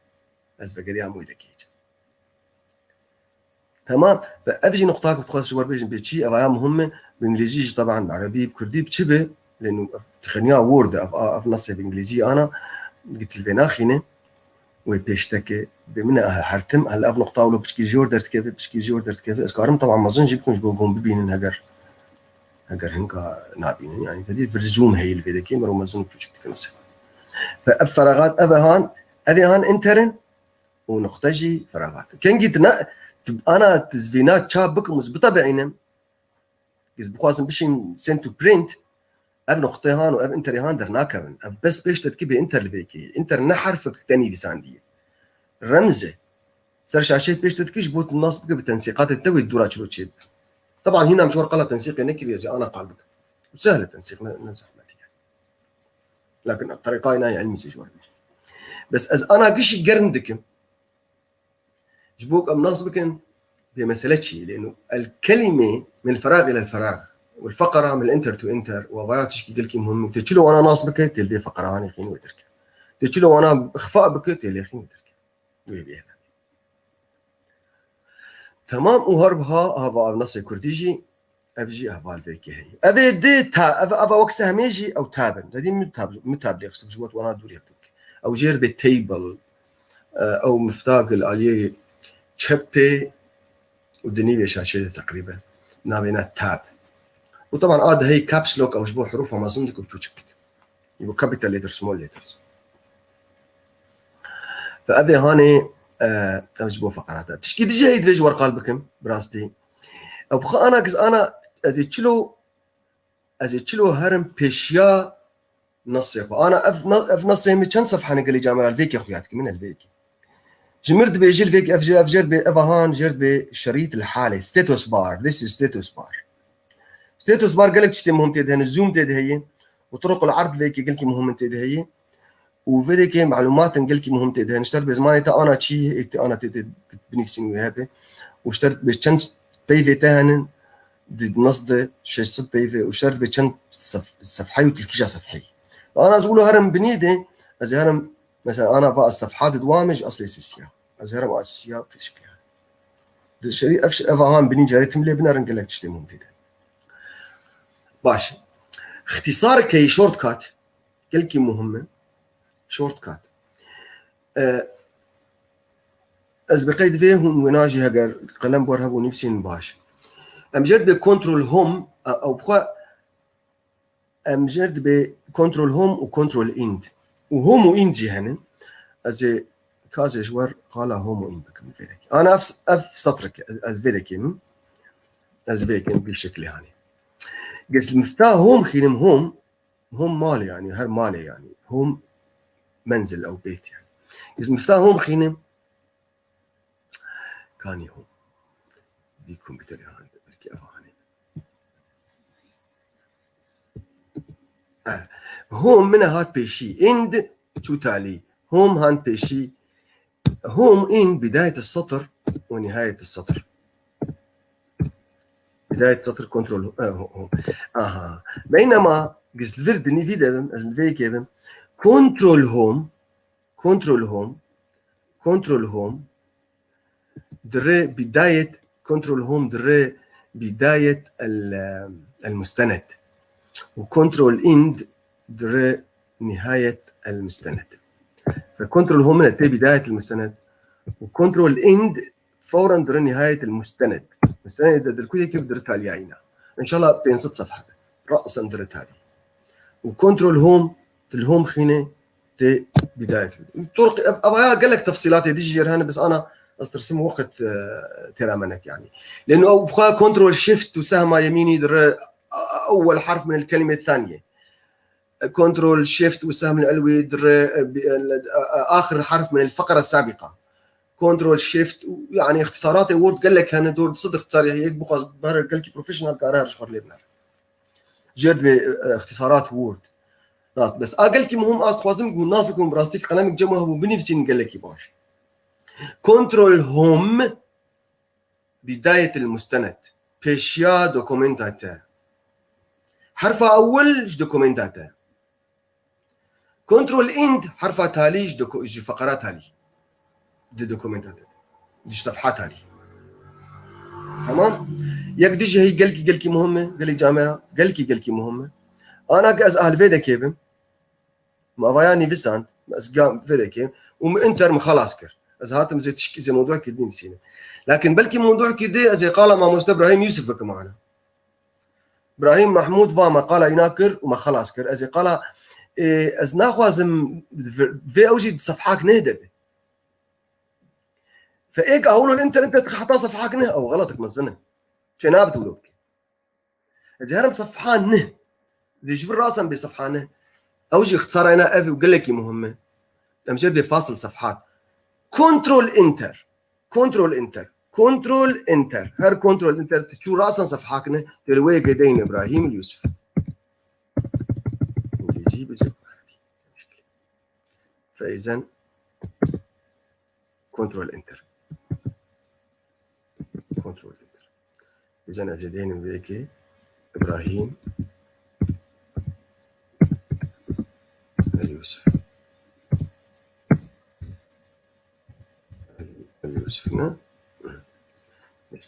Ez vegeriyam wê dekê. Tamam. Ve ev jî nuqtak dixwest ji we bêjim bê çi, ev aya muhim e. Bi îngilîzî jî, teban, bi erebî, bi kurdî, bi çi be, lê nu ev tixeniya Word, ev, ev nesê bi îngilîzî ana, gitil vê naxîne, wê pêşteke, bê min e, her tim, hel ev nuqta wilo piçkî jor derdikeve, piçkî jor derdikeve. Ez karim, teban, mezin jî bikim ji bo hûn bibînin, heger, heger hinka nabînin. Yani, tedî vir zoom heye li vê dekê, merov mezin û piçik dikin. Fe ev feraxat, ev e han, ev ê han interin, û nuqte jî feraxat. Kengî tu ne, tu ana tu zivîna çap bikim û bitebeînim, ez bixwazim bişîn send to print, ev nuqtê han û ev interê han dernakevin. Ev bes pêş te dikî bê inter li vê kê. Inter ne herfek te nivîsandiye. Remz e. Ser şaşeyê pêş te dikî ji bo tu nas bike bi tensîqatê te wê dûra çilo çê bike. Teban hîna em ji wer qala tensîqê nekiriye, ez ê ana qal bikim. Û sehl e tensîq, ne, ne zehmetî ye. Lakin terîqayê nayê ilmî jî ji wer bêjim. Bes ez ana gişî germ dikim. Ji bo ku em nas bikin, bê mesele çi ye? Lêno el kelîme min ferag ila ferag. Wal feqera min enter to enter. Û vaya tişkî gelkî muhim. Tê çilo wana nas bike, tê li vê feqera hanê xîn wê derke. Tê çilo wana ixfa bike, tê lê xîn wê derke. Wê bê. Temam û her biha, ha va ev nasê kurdî jî, Ev jî heval vê kê heye. Ev ê dê ta, ev, ev wek sehmê jî ew tab in. Dedî min tab, min tab lê xistim ji bo wana dûrê bik. Ew jêr bê table, e, ew mifta gil aliyê çepê û di nîvê şaşê de teqrîben. Navê ne tab. Û teban a diheyî caps lock ew ji bo herûfa mezin dik û biçûçik dik. Ji bo capital letters, small letters. Fe ev ê hanê, e, ev ji bo feqerata. Tişkî dijî heyî divê ji we re qal bikim, bi rastî. Ew bi xwe ana giz ana, ez ê çilo, ez ê çilo herim pêşiya nesê xwe. Ana ev, ev nesê min çend sefhe ne gelî camera li vê kê xuya dikim, min el vê kê. Ji mir dibêjî li vê kê, ev jê, ev jê dibê, ev ahan jê dibê şerît li halê. Status bar, this is status bar. Status bar gelek tiştê muhim tê de hene, zoom tê de heye. Û turuq ul erd vê kê gelkî muhim tê de heye. Û vê de kê malumatên gelkî muhim tê de hene. Ji ter bê zimanê te ana çi ye, ê te ana tê de binivîsîn wê hebe. Û ji ter bê çend peyvê te henin, di nas de şeş sed peyvê û ji ter bê çend sef-, sefheyê û tilkîja sefheyê. Ana ez wilo herim binî de, ez ê herim, mesela ana va ez sefha di dwam e ji eslê sisiya. Ez herim a sisiya fişkiya. Di şerî ev, ev ahan binî carê tim lê binerin gelek tiştê muhim tê de. Baş. Îxtîsarkeyî shortcut, gelkî muhim e. Shortcut. E, ez bi qeyd vê hûn wêna jî heger qelem ber hebû nivîsîn baş. Em jê dibê control home, e, ew bi xwe em jê dibê control home û control end. Û home û end jî hene. Ez ê kazê ji wer qala home û end bikim vê dekê. Ana ev, ev setrek, ez vê dekê min. Ez vê kêm vî şeklê hanê. Gez mifta home xînim home, home malê yani, her malê yani. Home menzil ew bêt yani. Gez mifta home xînim, kanî home. Vî kompîterê hanê, belkî ev hanê. Eh, home min hat pêşî. End çû talî. Home han pêşî. Home in bidayet setr û nihayet setr. Bidayet setr kontrol. Eh, ho-, ho-, aha. Beynema gizli vir binî vî de bim, ez li vê yekê bim. Control home, control home, control home. Dire bidayet, control home dire bidayet el, el mustenet. Û control end dire nihayet el mustenet. Fe control home ne tê bidayet el mustenet. Û control end fawren dire nihayet el mustenet. Mustenet de dirkuyekî bi dire taliyayîna. İnşallah pênc sed sefhe. Ra'sen dire talî. Û control home, til home xîne tê bidayet. Turq, ev, ev aya gelek tefsîlatê dijî jêr hene, bes ana ez tirsim weqt, e, têra me nek yani. Lêno ew bi xwe control shift û sehma yemînî dire, a, a, ewwel harf min el kelime thaniye. Control shift û sehm el elwî dire, e, bi, e, le, a, a, axir harf min el feqre sabiqa. Control shift û yani îxtisaratê Word gelek hene, dor di sed îxtisarê heye, yek bixwaz ber gelkî professional kare her ji xwe lê biner. Jêr dibê, e, îxtisarat Word. Rast, bes a gelkî muhim, az dixwazim ku nas bikim, bi rastî ki qelemek cem hebû binivîsîn gelekî baş. Control home, bidayet el mustenet. Pêşiya dokumenta te. Herfa ewil ji dokumenta te. Control end herfa talî ji doku-, ji feqera talî. Di dokumenta te. Di sefha talî. Tamam? Yek dijî heyî gelkî, gelkî muhim e, gelî camera, gelkî, gelkî muhim e. Ana ki ez a li vê dekê bim. Ma vaya nivîsand, ez gam vê dekê. Û min enter min xelas kir. Ez hatim zê tişkî zê mewduekî din sîne. Lakin belkî mewduekî dê ez ê qala mamoste Ibrahîm Yusuf bikim ana. Brahîm Mehmûd va me qala îna kir û me xelas kir. Ez ê qala, ê, ez naxwazim vê ew jî di sefhak neh de be. Fe êk awlo li internet de heta sefhak neh ew xelatik mezin e. Çê nabit wilo bike. Ez ê herim sefha neh. Dê ji vir rasan bê sefha neh. Ew jî îxtisara îna ev û gelekî muhim e. Em jê dê fasil sefhat. Control enter. Control enter. Control enter. Her control enter tu çû rasan sefhak ne, tu li wê yekê deyne Ibrahîm li Yusuf. Îngilîzî bi cem. Feyzen control enter. Control enter. Feyzen ez ê deynim vê yekê Ibrahîm li Yusuf. Yusuf ne?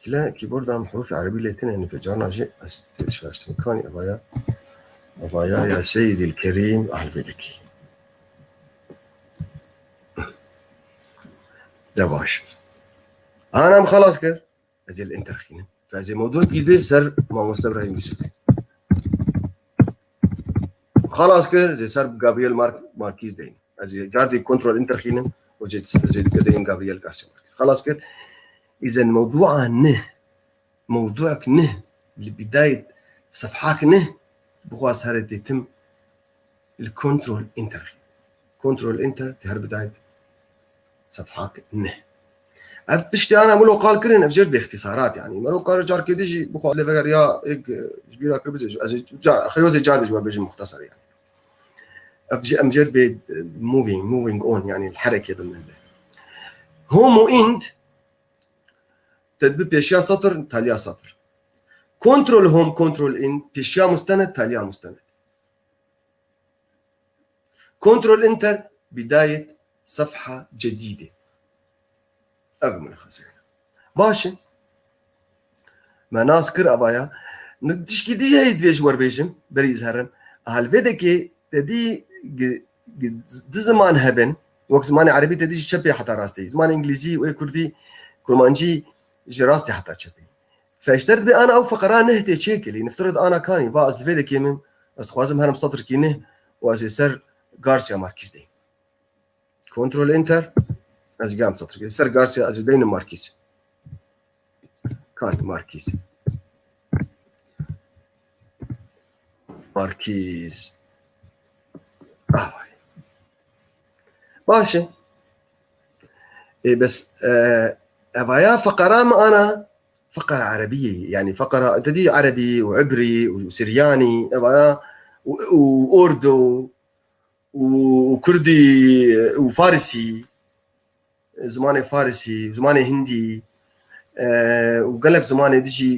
Kile kîborda em hurufê erebî lê tine, nifê carna jî ez tê şaştim. Kanî evaya, evaya ya Seyyidil Kerîm, ehl vê dikî. De baş. Ana em xelas kir. Ez ê li Inter xînim. Ez ê mewdûekî dî ser mamoste Ibrahîm Yusufê. Xelas kir, ez ê ser Gabriel Mark-, Marquez deyim. Ez ê cardî kontrol Inter xînim û ez ê, ez ê dikê deyim Gabriel Garcia Marquez. Xelas kir. Îzen mewdûa neh, mewdûek neh, li bidayet sefhak neh, bixwaz here tê tim li kontrol Inter xînim. Kontrol Inter tê her bidayet sefhak neh. Ev piştî ana min lo qal kirin, ev jêr bi îxtîsarat, yanî. Mero kar carkê dî jî bixwe lê veger ya êk, e, ji bîra kir bicê, ez ê ca-, xeyozê car dî ji we bêjim muxtesar, yanî. Ev jî em jêr bê, e, moving, moving on, yanî li herekê dimînin. Home û int, te dibi pêşiya setir, taliya setir. Kontrol home, kontrol int, pêşiya mustened, taliya mustened. Kontrol Inter, bidayet sefha cedîde. Ev mulexese ye. Baş e. Me nas kir avaya. Ni tişkî dî heye divê ji we bêjim, berî ez herim. Ehl vê dekê te dî gi-, gi-, di ziman hebin, wek zimanê erebî te dî ji çepê heta rastê. Zimanê îngilîzî û ê kurdî, kurmancî ji rastê heta çepê. Feşter dibe ana ew feqera neh tê çêkirî. Niftirid ana kanî, va ez li vê dekê min, ez dixwazim herim setrikî neh û ez ê ser Garcia Marquez deyim. Kontrol Enter, ez gam setrikî. Ser Garcia ez ê deynim Marquez. Kanî Marquez. Marquez. Ah, vay. Baş e. Ê, bes, e, evaya feqera min ana feqera erebî ye. Yanî feqera, te dî erebî û ibrî û siryanî, evaya û, û ordo û, û kurdî û farisî, zimanê farisî, zimanê hindî, e, û gelek zimanê dî jî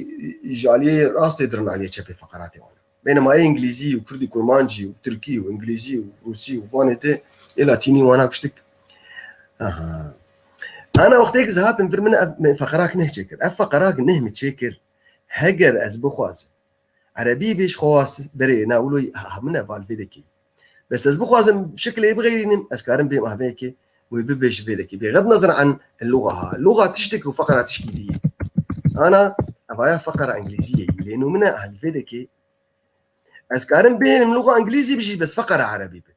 ji aliyê rastê dirin aliyê çepê feqeratê wan. Bênema ê îngilîzî û kurdî kurmancî û tirkî û îngilîzî û rûsî û vanê te ê latînî wana kuştik. Aha. Ana wextê ki ez hatim vir min ev me feqerak neh çêkir. Ev feqerak neh mi çêkir. Heger ez bixwazim. Erebî bê ji xwe was berê na wilo ha min ev alfê dekê. Bes ez bixwazim şikilê bixeyrînim, ez karim bêm avê yekê û bibêj vê dekê. Bêxet nezir an luxa ha. Luxa tiştek û feqera tişkî dî. Ana evaya feqera îngilîzî ye. Lê nû min e alfê dekê. Ez karim bênim luxa îngilîzî bijî, bes feqera erebî bi.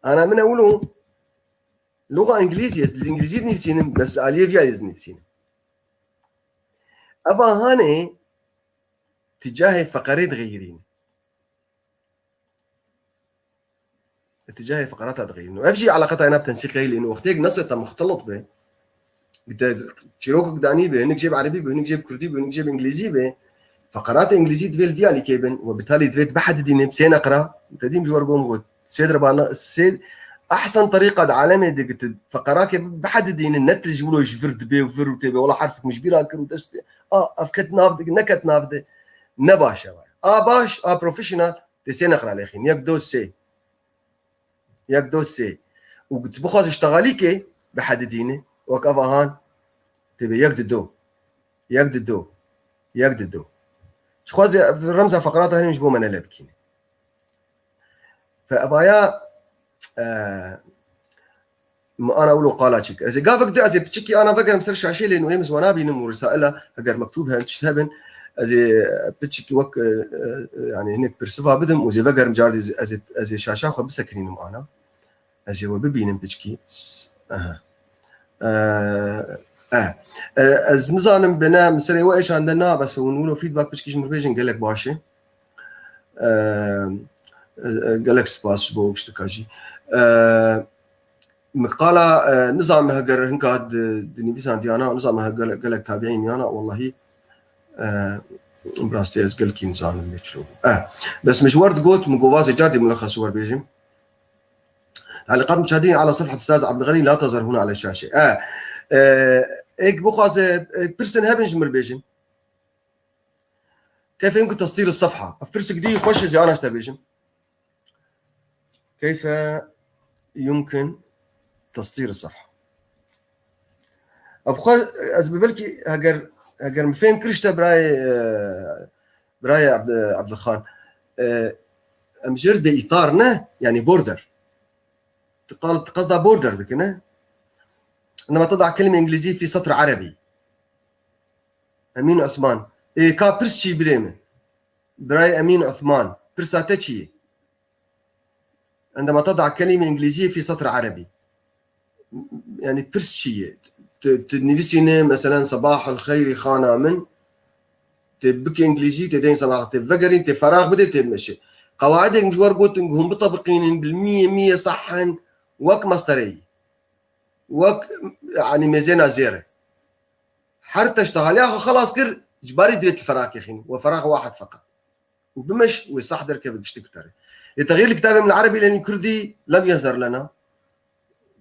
Ana min ewilo luxa îngilîzî, ez li îngilîzî dinivîsînim, bes li aliyê vî aliyê dinivîsînim. Eva hanê tîcahê feqerê dixeyirîn. Tîcahê feqerata dixeyirîn. Ev jî eleqeta ena bi tensîqê lê û wextê nesê te muxtelit be. Bi te çîrokek danî be, hinek jê bi erebî be, hinek jê bi kurdî be, hinek jê bi îngilîzî be. Feqeratê îngilîzî divê li vî alîkê bin û bi talî divê bihedidîne bi sê neqra. Te dîm ji we re got, sê dirba ne, sê ehsen terîqa di alemê de ki tu feqerakê bihedidîne, ne tu ji wilo ji vir dibê û vir û tê bê. Wela herfek min ji bîra kir û dest pê. A, ev ket nav de, neket nav de. Ne baş e vay. A baş, a professional, tê sê neqra lêxîn. Yek, do, sê. Yek, do, sê. Û tu bixwazî ji texalîkê bihedidînî, wek ev ahan, tê bê yek, di, do. Yek, di, do. Yek, di, do. Ji xwe zê remza feqerata hene ji bo me nele bikîne. Fe evaya, e, min ana wilo qala çêkir. Ez ê gavek di, ez ê piçikî ana vegerim ser şaşê lê nûyê min ji we nabînim û risaila, heger mektûb hebin, tişt hebin, ez ê piçikî wek, e, e, yanî hinek pirsiva bidim û ez ê vegerim car dî ez ê, ez ê şaşa xwe bisekinînim ana. Ez ê we bibînim piçikî. S-, aha. E, e, e, ez nizanim bine min serê we êşande na, bes hûn wilo feedback piçikî ji min bêjin gelek baş e. E, e, e, gelek spas ji bo ew tiştika jî. E, Min qala, e, nizam heger hinka di, di nivîsan diyana, nizam heger gelek, gelek tabiîn yana, wallahî, e, bi rastî ez gelkî nizanim lê çilo. E, bes min ji wer digot, min govazê car dî mulexes wer bêjim. تعليقات مشاهدين على صفحة أستاذ عبد الغني لا تظهر هنا على الشاشة. E, e, êk bixwaze, êk pirsin hebin ji mir bêjin. كيف يمكن تسطير الصفحة؟ Ev pirsek dî xweş e, ziyana ji te bêjim. كيف يمكن تسطير الصفحة؟ Ev xwe ez bi belkî heger, heger min fêm kir işte birayê, e, birayê Abd-, Abdulxan. E, em jêr bê îtar ne, yani border. Ti qal-, ti qesda border dikine. Lema ted'a kelime îngilîzî fî setr erebî. Emîn Osman. Ê, ka pirs çî birê min? Birayê Emîn Osman. Pirsa te çi ye? عندما تضع كلمة إنجليزية في سطر عربي. Yani pirs çi ye? Tu, tu nivîsîne, meselen, "Sebahul xeyrî xana min." Tê bike îngilîzî, tê deyn sebah, tê vegerîn, tê feraq bide, tê meşe. Qewaidek ji wer gotin, hûn bitebiqînin, bil miyê miyê sah in, wek mestereyî. Wek, yani, mêzêna zêre. Her teşta haliya xwe xelas kir, ji barî divê tu feraqê xîn. Ve feraq wahid feqet. Û bimeş wê sah derkeve giştik tare. Lê texyîr li kitabê min erebî lenî kurdî lem yezher lena.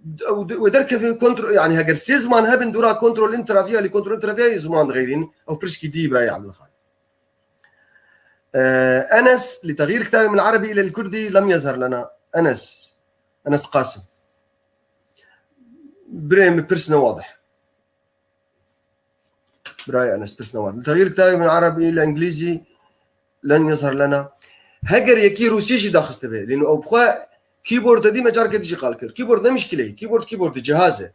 Ew de-, wê derkeve kontro-, yani heger sê ziman hebin dûra kontrol interview, lê kontrol interview ziman dixeyrîn. Ew pirskî dî birayê Abdulxan. Ee, Enes, li texyîr kitabê min erebî ile li kurdî lem yezher lena. Enes. Enes Qasim. Birê min pirs ne wadih. Birayê Enes pirs ne wadih. Li texyîr kitabê min erebî ile îngilîzî len yezher lena. Heger yekî rûsî jî daxiste be. Lêno ew bi xwe keyboard dî me careke dî jî qal kir. Keyboard ne mişkile ye. Keyboard, keyboard cihaz e.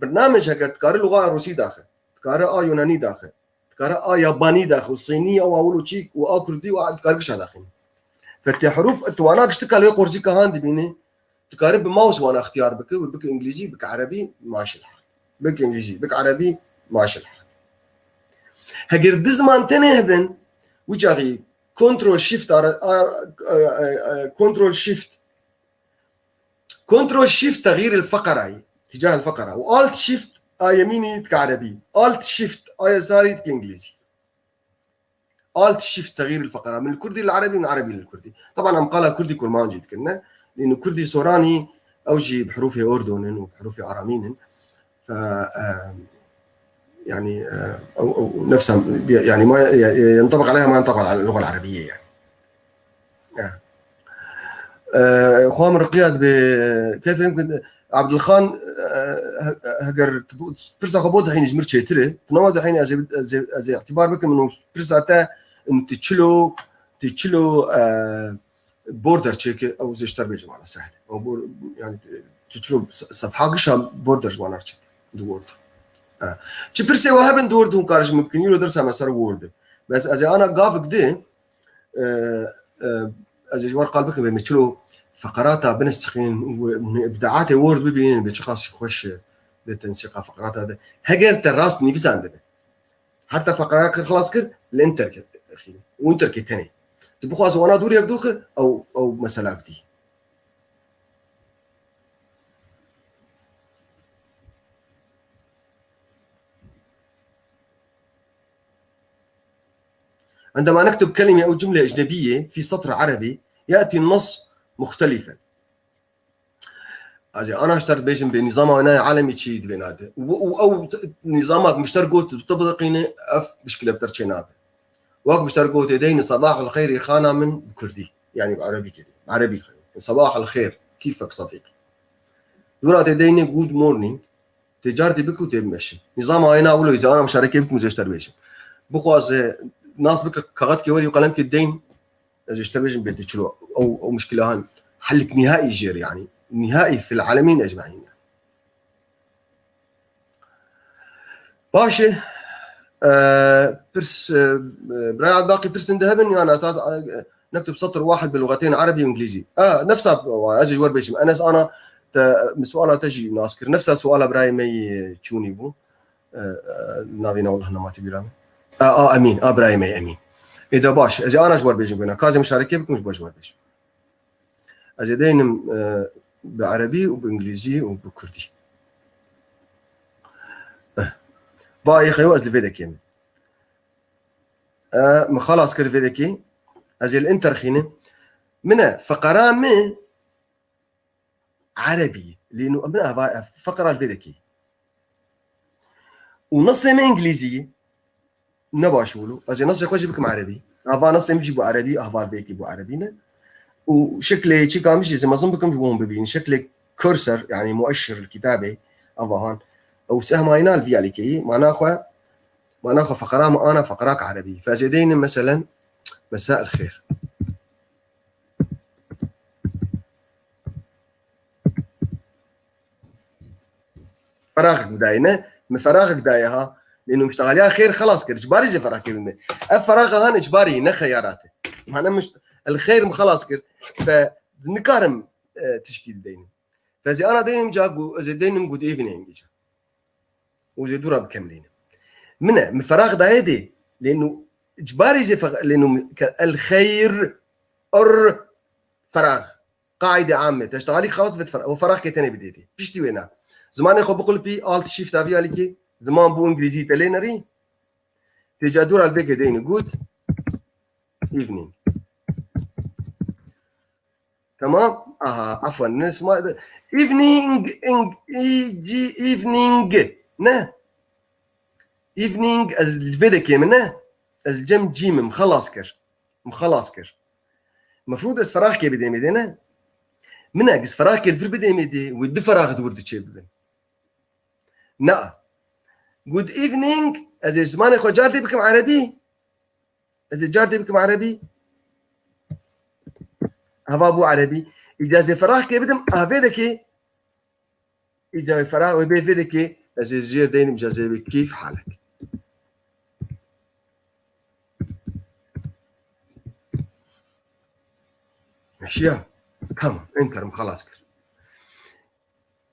Birnamej heger dikare luxa rûsî daxe. Dikare a yunanî daxe. Dikare a yabanî daxe. Û sînî, ew awil û çîk û a kurdî û a dikare gişa daxîne. Fetê herûf, tu wana giştika li wê qorzîka han dibîne. Dikare bi mouse wana ixtiyar bike û bike îngilîzî, bike erebî, maşil hal. Bike îngilîzî, bike erebî, maşil hal. Heger di ziman tenê hebin, wî çaxî Control Shift, ara-, a-, a-, a-, a-, Control Shift, Control Shift تغيير الفقرة، اتجاه الفقرة، و Alt Shift a yemînî dike erebî. Alt Shift a yesarî dike îngilîzî. Alt Shift تغيير الفقرة. Min li kurdî li erebî, min erebî li kurdî. Teban em qala kurdî kurmancî dikin, ne? Lîno kurdî soranî ew jî bi herûfê ordon in û bi herûfê aramîn in. Fe, e, yani, e, ew, ew nefsa, yani ma, e, e, ينطبق عليها ما ينطبق على اللغة العربية يعني. E. E, xwe min riqiya dibe, keyfê min, Abdulxan, e, he-, heger tu pirsa xwe bo dihînî ji mir çêtir e, tu newa dihînî ez ê, ez ê, ez ê îtibar bikim, min pirsa te, tu çilo, tu çilo, e, border çêke, ew zêşter bêjim ana sehl. Ew bor-, yani, tu çilo se-, sefha gişa border ji wana çêke. Di Word. E. Çi pirsê we hebin di Word hûn kar ji min bikin, îro dersa me ser Word e. Bes ez ê ana gavik di, e, e, ez ê ji wer qal bikim, bê me çilo feqerata binisixîn û ibdaatê Word bibînin, bê çiqas xweş e, bê tensîqa feqerata de. Heger te rast nivîsan dibe. Her te feqeya kir, xilas kir, li Enter ke-, xîn. Û Enter kê tenê. Tu bixwazî wana dûr yek dûxi, ew, ew mesela bidî. عندما نكتب كلمة أو جملة أجنبية في سطر عربي، يأتي النص مختلفا. Acê, ana ji te re dibêjim, bê nîzama wênayê alemî çi dibê nade. Û, û ew t-, nîzama ku min ji te re got, tu bidiqîne, ev bişkile bi te re çê nabe. Wek min ji te re gotê, deyne, "Sebahul xeyr" ê xana min bi kurdî. Yani bi erebî tê. Bi erebî xeyr. "Sebahul xeyr, kîfek sadîqî." Dûra tê deyne, "Good morning." Tê car tê bik û tê bimeşin. Nîzama wêna wilo, ez ê ana muşarekê bikim, ez ê ji te re bêjim. Bixwaze nas bike, kaxetkê werî û qelemkê deyn, ez ê ji te bêjim bê tu çilo. Ew, ew muşkila han. Helik nîhaî jêr, yani. Nîhaî fil alemîn ecmaîn, yani. Baş e, e, pirs, e, e, biraya Baqî pirsin de hebin, yani esas, e, nektub setr wahid bi luxetên erebî û îngilîzî. E, nefsa, ez ê ji wer bêjim. Enes ana te, min suala te jî nas kir. Nefsa suala birayê me yê çûnî bû. E, e, navê ne, wallah, nematî bîra min. A, a, Emîn, a, birayê me Emîn. Ê de baş, ez ê ana ji wer bêjim bêna. Ka ez ê muşarekê bikim, ji bo ji wer bêjim. Ez ê deynim, e, bi erebî û bi îngilîzî û bi kurdî. Eh. Va yê xeyo ez li vê dekê min. E, min xalas kir vê dekê. Ez ê li Enter xînim. Min e, feqera min erebî. Lê nu min ava, e, feqera li vê dekê. Û nesê min îngilîzî ye. Ne baş wilo. Ez ê nesê xwe jî bikim erebî. Ava nesê min jî bû erebî, ahval belkî bû erebî ne. Û şeklê çîka min jî ez ê mezin bikim ji bo hûn bibînin. Şeklê cursor, yani mueşşir li kitabê, ava han. Ew sehma yê na li vî alîkeyî, mana xwe, mana xwe feqera min ana feqerak erebî. Fe ez ê deynim, meselen, مساء الخير. Feraxek bidayê, ne? Min feraxek dayê ha. Lê nû miştexaliya xêr xelas kir. Ji barî zê feraxkê bidimê. Ev feraxa hane ji barî, ne xeyaratê. Mane mişt-, el xeyr min xelas kir. Fe nikarim, e, tişkî dideynim. Fe zê ana deynim ca gu-, ez ê deynim good evening ca. Û zê dû re bikem deynim. Min e, min ferax dayê dê. Lê nû, ji barî zê fe-, lê nû ke el xeyr, r, ferax. Qaîde amme. Teştehalî xelat vet fer-, o feraxkê tenê bidê dê. Piştî wê na. Zimanê xwe biqulpî, alt shift avî alîkê. Ziman bû îngilîzî te lê nerî. Tê ca dû re li vê ke deynin good evening. Tamam? Aha, afwan, ne sima-, evening, ing, e, g, evening, ne? Evening, ez li vê de kêm, ne? Ez li cem cîm im, xelas kir. Im xelas kir. Mefrûd ez feraxkê bidêmê dê, ne? Min e, giz feraxkê li vir bidêmê dê, wê du ferax di wir diçê bibin. Na. Good evening, ez ê zimanê xwe car dê bikim erebî. Ez ê car dê bikim erebî. Heva bû erebî. Îca ez ê feraxkê bidim, a vê dekê. Îca wê ferah, wê bê vê dekê. Ez ê jêr deynim, îca ez ê bê keyf halek. Meşiya. Tamam. Enterim xelas kir.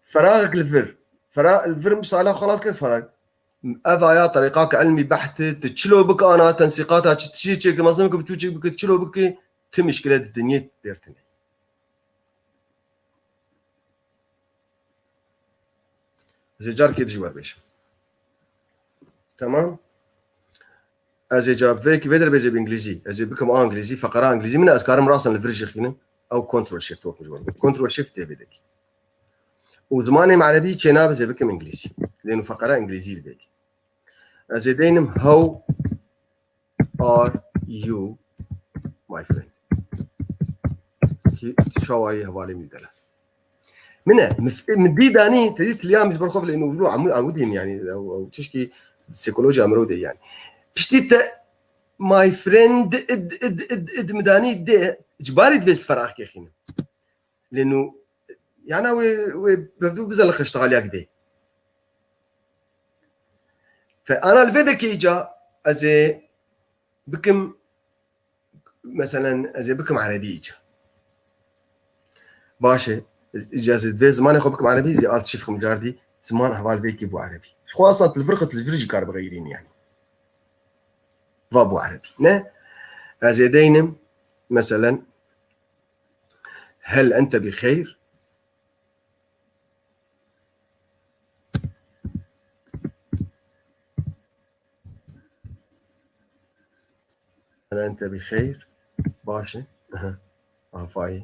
Feraxek li vir. Fera-, li vir mistala xelas kir ferax. Ev aya terîqak ilmî behti, tu çilo bik ana, tensîqata çi, çi çêki mezin ki, çû çêk biki, çilo biki, ti mişkile di dinyê dertine. Ez ê carkê dijwar bêjim. Tamam. Ez ê cevap vê ki vê derbê zê bi îngilîzî. Ez ê bikim a îngilîzî, feqera îngilîzî min e, ez karim rastan li vir jî xînim. Ew control shift wek min ji wan got. Control shift tê vê dekî. Û zimanê min erebî çênabe zê bikim îngilîzî. Lê nû feqera îngilîzî li vê ki. Ez ê deynim how are you, my friend? Ki çawa yî hevalê min delal. Min e, min, min dî danî, te dî tiliya min ji ber xwe vilê nû amu, amu dîm yani, ew, ew tişkî psikolojiya mirov de yani. Piştî te my friend id, id, id, id mi danî dê, ji barî divê ez feraxkê xînim. Lê nû, yana wê, wê bevdû bize li xeştexaliyak dê. Fe ana li vê dekê îca ez ê bikim, meselen, ez ê bikim erebî îca. Baş e, îca ez ê divê zimanê xwe bikim erebî, zê alt çift xim cardî, ziman heval vê kî bû erebî. Ji xwe aslan tu li vir xwe tu li vir jî kar bixeyrînî yani. Va bû erebî. Ne? Ez ê deynim, meselen, هل أنت بخير؟ هل أنت بخير؟ Baş e. Aha. Afayî.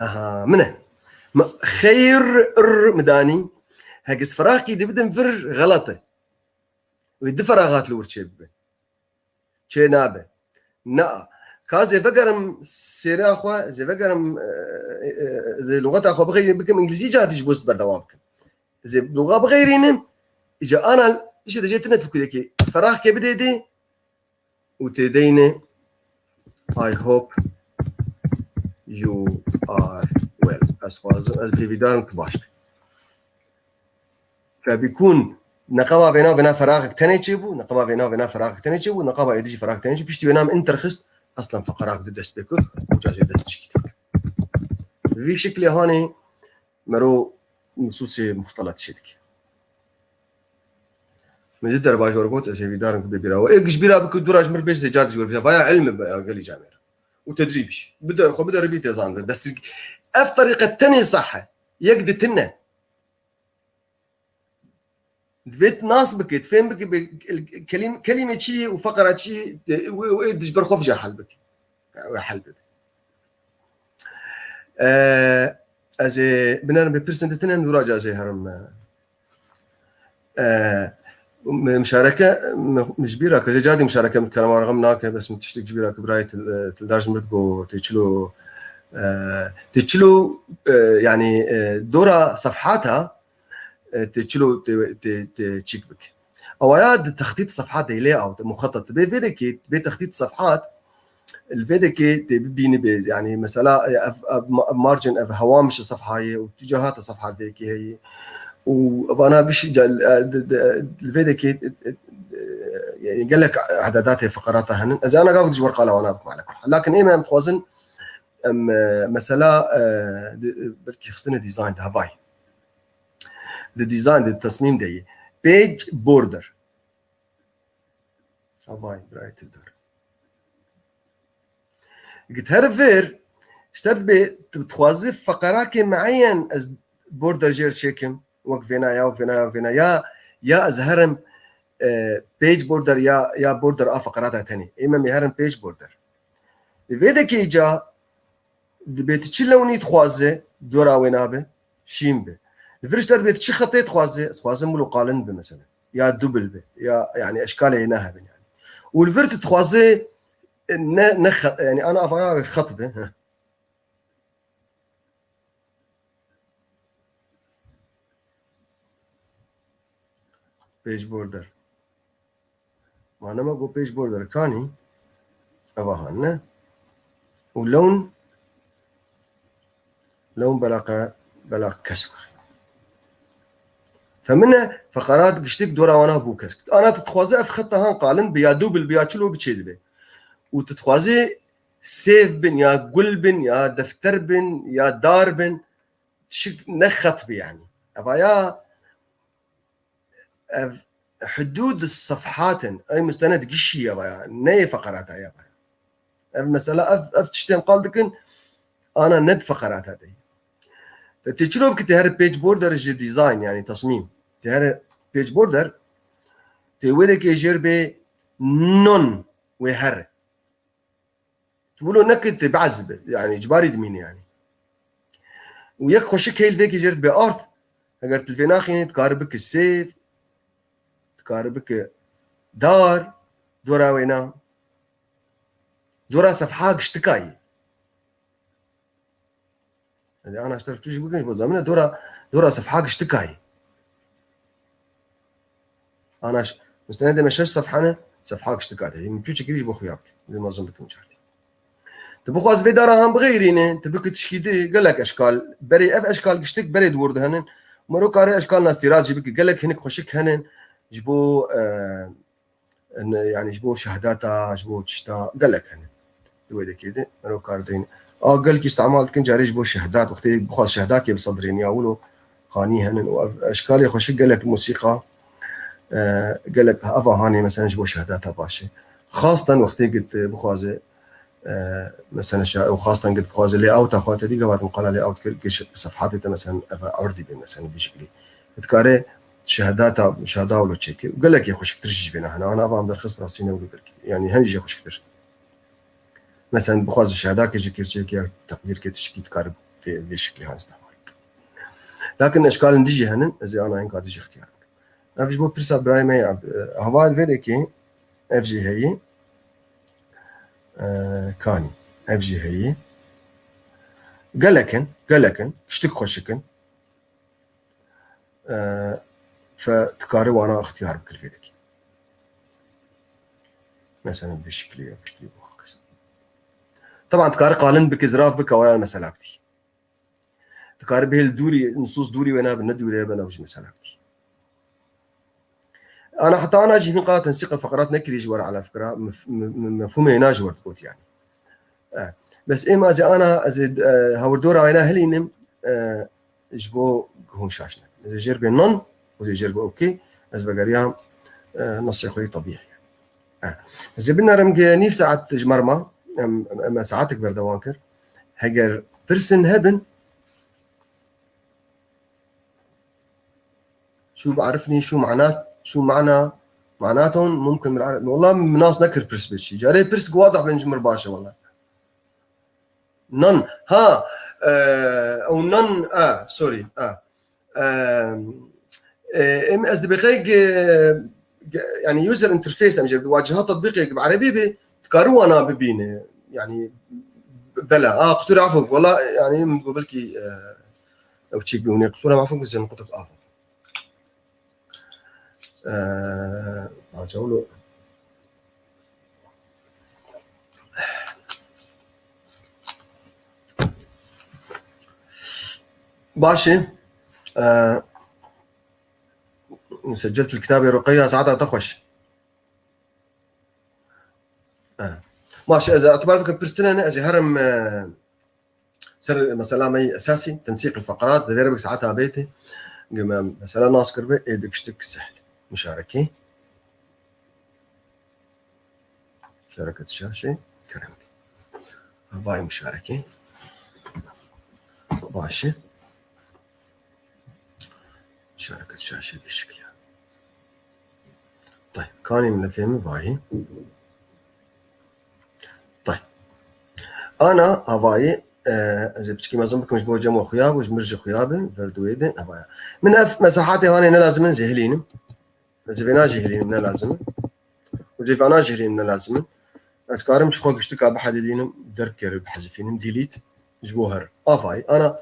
Aha, min e. Ma-, xeyr, r, mi danî. Hegis feraxkî dibidim vir, xelat e. Wê du feraxat li wir çê bibe. Çê nabe. Na. Ka zê vegerim sêra xwe, zê vegerim, e, e, e, zê lugeta xwe bixeyrim bikim, îngilîzî cartî ji bo berdewam bikim. Zê luga bixeyrînim, îca ana, îşte de jê tine tu kudekê feraxkê bidê dê û tê deyne, I hope you are well. Ez xwazim, ez hêvîdarim ki baş be. Febîkûn, neqeba vêna, vêna feraxek tenê çêbû, neqeba vêna, vêna feraxek tenê çêbû, neqeba êdî jî feraxek tenê çêbû, piştî wêna min enter xist, aslan feqerak du dest pê kir, û ca jê dest çikî kir. Vî şiklê hanê mero nusûsê muxtelet çê dike. Min ji derbaj wer got, ez hêvîdarim ku bê bîra we. Ê giş bîra bikir, dûra ji mir bêj zê car dî ji wer bîra. Vaya ilm e, gelî camêr. Û tecrîb jî. Bider, xwe bideribî tê zan. Destrik. Ev terîqet tenê sah e. Yek di tine. Divê tu nas bike, tu fêm bike, bi kelîm-, kelîme çi ye û feqera çi ye, wê, wê di ji ber xwe vija hel bike. Wê hel bibe. E, ez ê binerim bê pirsên di tine, nûra ca ez ê herim, e, e, mi-, mişareke, mi-, mi ji bîra kir, zê cardî mişareke min kerema rexem nake, bes min tiştek ji bîra kir, birayê Til-, e, Tildar ji min digot, tê çilo, E, tê çilo, e, yani, e, dora sefhata, e, tê çilo tê, tê, tê çîk bike. Ewaya di textît sefhat de layout, muxetat. Bê vê dekê, bê textît sefhat, li vê dekê tê bibîni bê, yani, mesela, e, ev, ev ma-, margin, ev hewamiş sefhayê û tîcahata sefha vê yekê heye. Û vana giş, e, di, di, li vê dekê, e, e, e, gelek ededatê feqerata henin. Ez ana gav ji wer qala wana bikim, ala kul hal. Lakin ême em dixwazin, em, e, mesela, e, di, belkî xistine design de, hevay. Di design de, di tesmîm de yî. Page border. Havay, birayê tu dor. Git her vir, işte dibê, tu dixwazî feqerakê mueyen ez border jêr çêkim, wek vêna ya, wek vêna ya, wek vêna ya, ya ez herim, e, page border ya, ya border a feqerata tenê. Ême mê herin page border. Li vê dekê îca dibê tu çi lewnî dixwaze, dora wê nabe, şîn be. Li vir ji te dibê tu çi xetê dixwaze, dixwazim wilo qalin be mesela. Ya dubl be. Ya, yani, eşkalê yê nehebin yani. Û li vir tu dixwaze, e, ne, ne xet, yani, ana avaya xet be. Heh. Page border. Ma nema ku page border kanî, eva han ne. Û lewn, lewn belaqe, belaq kesk. Femine feqerat giştik dora wana bû kesk. Ana tu dixwaze ev xeta han qalin bi ya dubl bi ya çilo biçê dibe. Û tu dixwaze sêv bin ya gul bin ya defter bin ya dar bin, tişik ne xet bi yani. Eva ya ev hudûd sefhat in. Ey mustened gişî ye vaya. Ne yê feqerata ye vaya. Ev mesela, ev, ev tiştên qal dikin, ana ne di feqerata de. Te tê çilo bikî, tê here page border ji design, yani tasmîm. Tê here page border, tê wê dekê jêr bê non wê here. Tu wilo neke tê behs be, yani icbarî dimîne yani. Û yek xweşik heyl vêkê jêr dibe art, eger tu li vê naxînî, dikare bike sêv, dikare bike dar, dora wêna. Dora sefha giştika ye. Hadi ana ji te re tu jî bikin, ji bo zamîna dora, dora sefha giştika ye. Ana ş-, mustenedê me şeş sefha ne, sefha giştika de. Min tu çi kirî ji bo xuya bike. Lê mezin bikim çartî. Tu bixwaz vê dara han bixeyrîne, tu bike tişkî di, gelek eşkal. Berê ev eşkal giştik, berê di wir de henin. Mero kare eşkal nastîrat jî bike. Gelek hinik xweşik henin. Ji bo, e, ne, yani ji bo şehdata, ji bo tişta gelek hene. Di wê dekê de mero kar deyne. A gelkî îstimal dikin, carê ji bo şehdat, wextê bixwaz şehdakê bisedrên ya wilo xanî henin û ev eşkalê xweşik gelek musîqa, e, gelek eva hanê mesela ji bo şehdata baş e. Xastan wextê git, e, bixwaze, e, mesela şa-, û xastan git bixwaze layout-a xwe te dî gava din qala layout kir, giş sefhatê te mesela ev erdî be mesela bi şeklî. Dikare şehedata şada wilo çêke. Gelekî xweşiktir jî ji vê nahene. Ana ava em derxist rastî ne wilo belkî. Yani hen jî xweşiktir. Mesela bixwaze şehedakê jî kir çêke ya teqdîrkê tişkî dikare vê, vê şeklî han îstimal bike. Lakin eşkalên dijî henin, ez ê ana hinka dijî ixtiyar bikim. Ev ji bo pirsa birayê me ya, e, heval vê dekê ev jî heye, e, kanî. Ev jî heye. Gelek in, gelek in. Ştik xweşik in. E, fe dikare wana ixtiyar bikir vê dekê. Mesela vê şeklî ya piştî bu. Taban dikare qalin bike, ziraf bike, waya mesela bitî. Dikare bihêl dûrî, nusus dûrî wê nabe, ne dûrê be, ew jî mesela bitî. Ana heta ana jî hin qala tensîqa feqerat nekirî ji wer ala fikra, mef-, me-, me-, mefhûmê hêna ji wer dikot yani. E, bes êma ez ê ana, ez ê, e, hawirdora wêna hilînim, e, ji bo hûn şaş nebin. Ez ê jêr bê non, ez ê jêr bê okey, ez vegeriyam, e, nesê xwe yê tebîî. E, ez ê binerim ge nîv saet ji me re ma, em, em, em saetek berdewam kir. Heger pirsin hebin, شو بعرفني شو معنات، شو معنى، معناتهم ممكن بالعربي. والله من ناس نكر برس بشي. جاري برس واضح بين جمر باشا والله. نن. ها. آه، أو نن. آه، سوري. آه. آم، آه، ام اس دي بي، آه، يعني يوزر انترفيس، ام جرب واجهه تطبيقي بعربي بي، تكارو انا ببينه. يعني ب-، Bela. Aa, qisûr afû. Wala, yani, min got belkî, e, ew çîk bû. Hûn ê qisûra min afû, zên qutb afû. E, aca wilo. Baş e. E, سجلت الكتاب يا رقية، saeta te xweş. E, baş, ez etibar bikim pirs tune ne, ez ê herim, e, ser mesela me esasî, تنسيق الفقرات, divê re bik saeta bêtê. Gime mesela nas kiribe, ê di kiştik sehl. Muşarekê. Şereket şaşê, kerem. Havayê muşarekê. Baş e. Şereket şaşê di şekilî. Tay, kanî min fehmî vayî. Tay. Ana havayê, e, ez ê piçkî mezin bikim ji bo cem we xuya bû, ji mir jî xuya be, ver di wê de, havaya. Min ev mesahatê hanê ne lazim in, zêhilînim. Ez ê vêna jî hilînim, ne lazim e. Û cêvana jî hilînim, ne lazim e. Ez karim ji xwe giştika bihedidînim, derb kir bihezifînim, delete, ji bo her. Avayî, ana,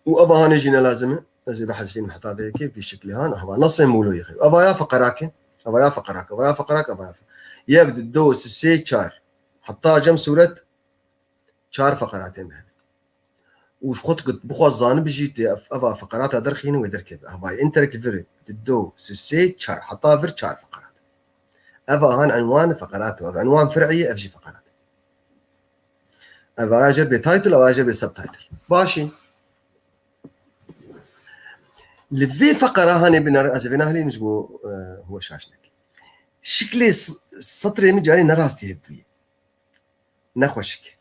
û eva hanê jî ne lazim e. Ez ê bihezifînim heta vê yekê, vî şiklî han, ava nasê mûloyê xew. Ava ya feqerake, ava ya feqerake, ava ya feqerake, ava ya fe-, yek, du, du, sê, sê, çar. Heta cem sûret çar feqeratên me hene. Û ji xwe dikit, bixwaz zanibî jî tê ev, eva feqerata derxînin wê derkeve. Eva yê înterek vir, di do, sê, sê, çar, heta vir çar feqerat. Eva han enwan feqerat, ev enwan fir'î ye, ev jî feqerat. Eva ya jêr bê title, eva ya jêr bê subtitle. Başî. Li vê feqera hanê binêre, ez ê vê nahilînim ji bo, e, hûn şaş nekin. Şiklê s-, setrê min carê ne rastî hevdû ye. Ne xweşik.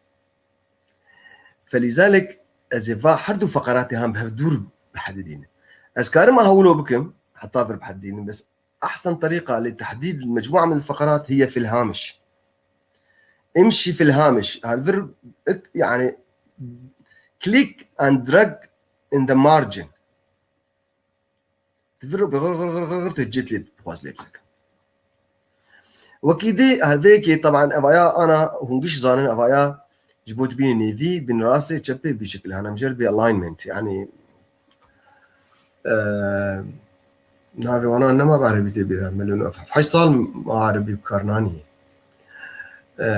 Felîzalek ez ê va her du feqeratê han bi hev dûr bihedidînim. Ez karim aha wilo bikim, heta vir bihedidînim, bes ehsen terîqa li tehdîd mecmûa min feqerat hiye fil hamiş. Imşî fil hamiş. Her vir, it-, yani, click and drag in the margin. Di vir û bi gir, gir, gir, gir, gir, tu cît lê dixwaz lê bisekin. Wekî dî, her vê yekê, teban, evaya ana hûn giş zanin, evaya ji bo tu bînî nêvî, bin rastê, çepê, vî şekilê. Hana em jêr bi alignment, yani, e, navê wana nema bi erebî tê bîra, melûn of. Heşt sal ma erebî bi kar nanî. E,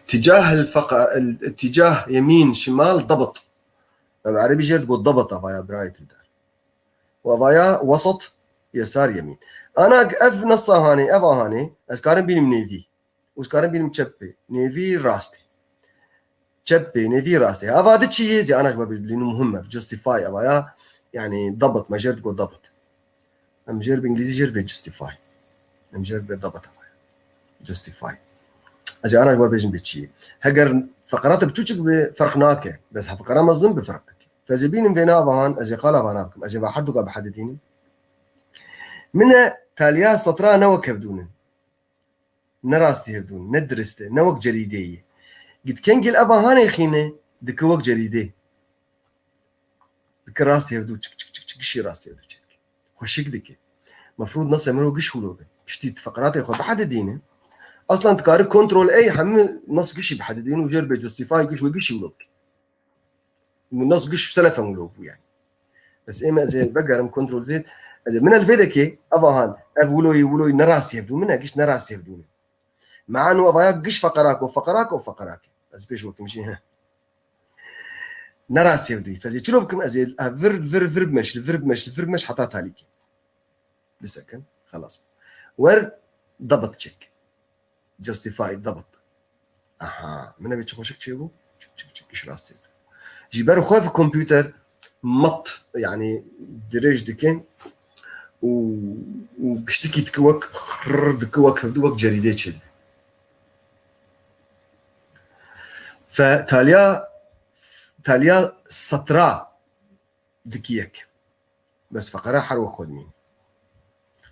tîcah el feqa-, el, tîcah yemîn, şimal, dabt. Bi erebî jêr digot dabt, evaya birayê tu dar. Û evaya wesat, yesar, yemîn. Ana ev nesa hanê, ev a hanê, ez karim bînim nêvî. Û ez karim bînim çepê. Nêvî rastê. Çepê, nêvî rastê. Eva di çi yê zî ana ji we bêjim muhim e. Justify evaya, yani dabt, me jêr digot dabt. Em jêr bi îngilîzî jêr vê justify. Em jêr vê dabt evaya. Justify. Ez ê ana ji we bêjim bê çi yê. Heger feqerata biçûçik bi ferq nake. Bes ha feqera mezin bi ferq dike. Ez ê bînim vê nava han, ez ê qala vana bikim. Ez ê va herduka bihedidînim. Min e taliya setra ne wek hevdûn in. Ne rastî hevdûn, ne dirist e, ne wek cerîdê ye. Gitkengil eva hanê xîne, dike wek cerîdê. Dike rastî hevdû çik, çik, çik, çik, gişî rastî hevdû çik. Xweşik dike. Mefrûd nesê miro giş wilo be. Piştî tu feqeratê xwe bihedidîne. Aslan tu kari kontrol ey hemû nas gişî bihedidîn û jêr bê justify giş wê gişî wilo bike. Nas giş selefen wilo bû yani. Bes ême ez ê vegerim kontrol zêd. Ez ê min el vê dekê, eva han, ev wiloyî, wiloyî ne rastî hevdû min e, giş ne rastî hevdû min. Mean û evaya giş feqerak û feqerak û feqerak. Ez pêş wekim jî, he. Ne rastî hevdû. Ez ê çilo bikim, ez ê ev vir, vir, vir bimeş, li vir bimeş, li vir bimeş heta talîkê. Bisekin, xelas. Wer, dabt çek. Justify, dabt. Aha, min ev çi xweşik çêbû? Çik, çik, çik, iş rastî. Ji ber xwe kompûter mat, yani dirêj dike û, û giştikî dike wek xrrr dike wek hevdû wek cerîdê çêdibe. Fe taliya, taliya setra dikî yek. Bes feqera her wek xwe dimîn.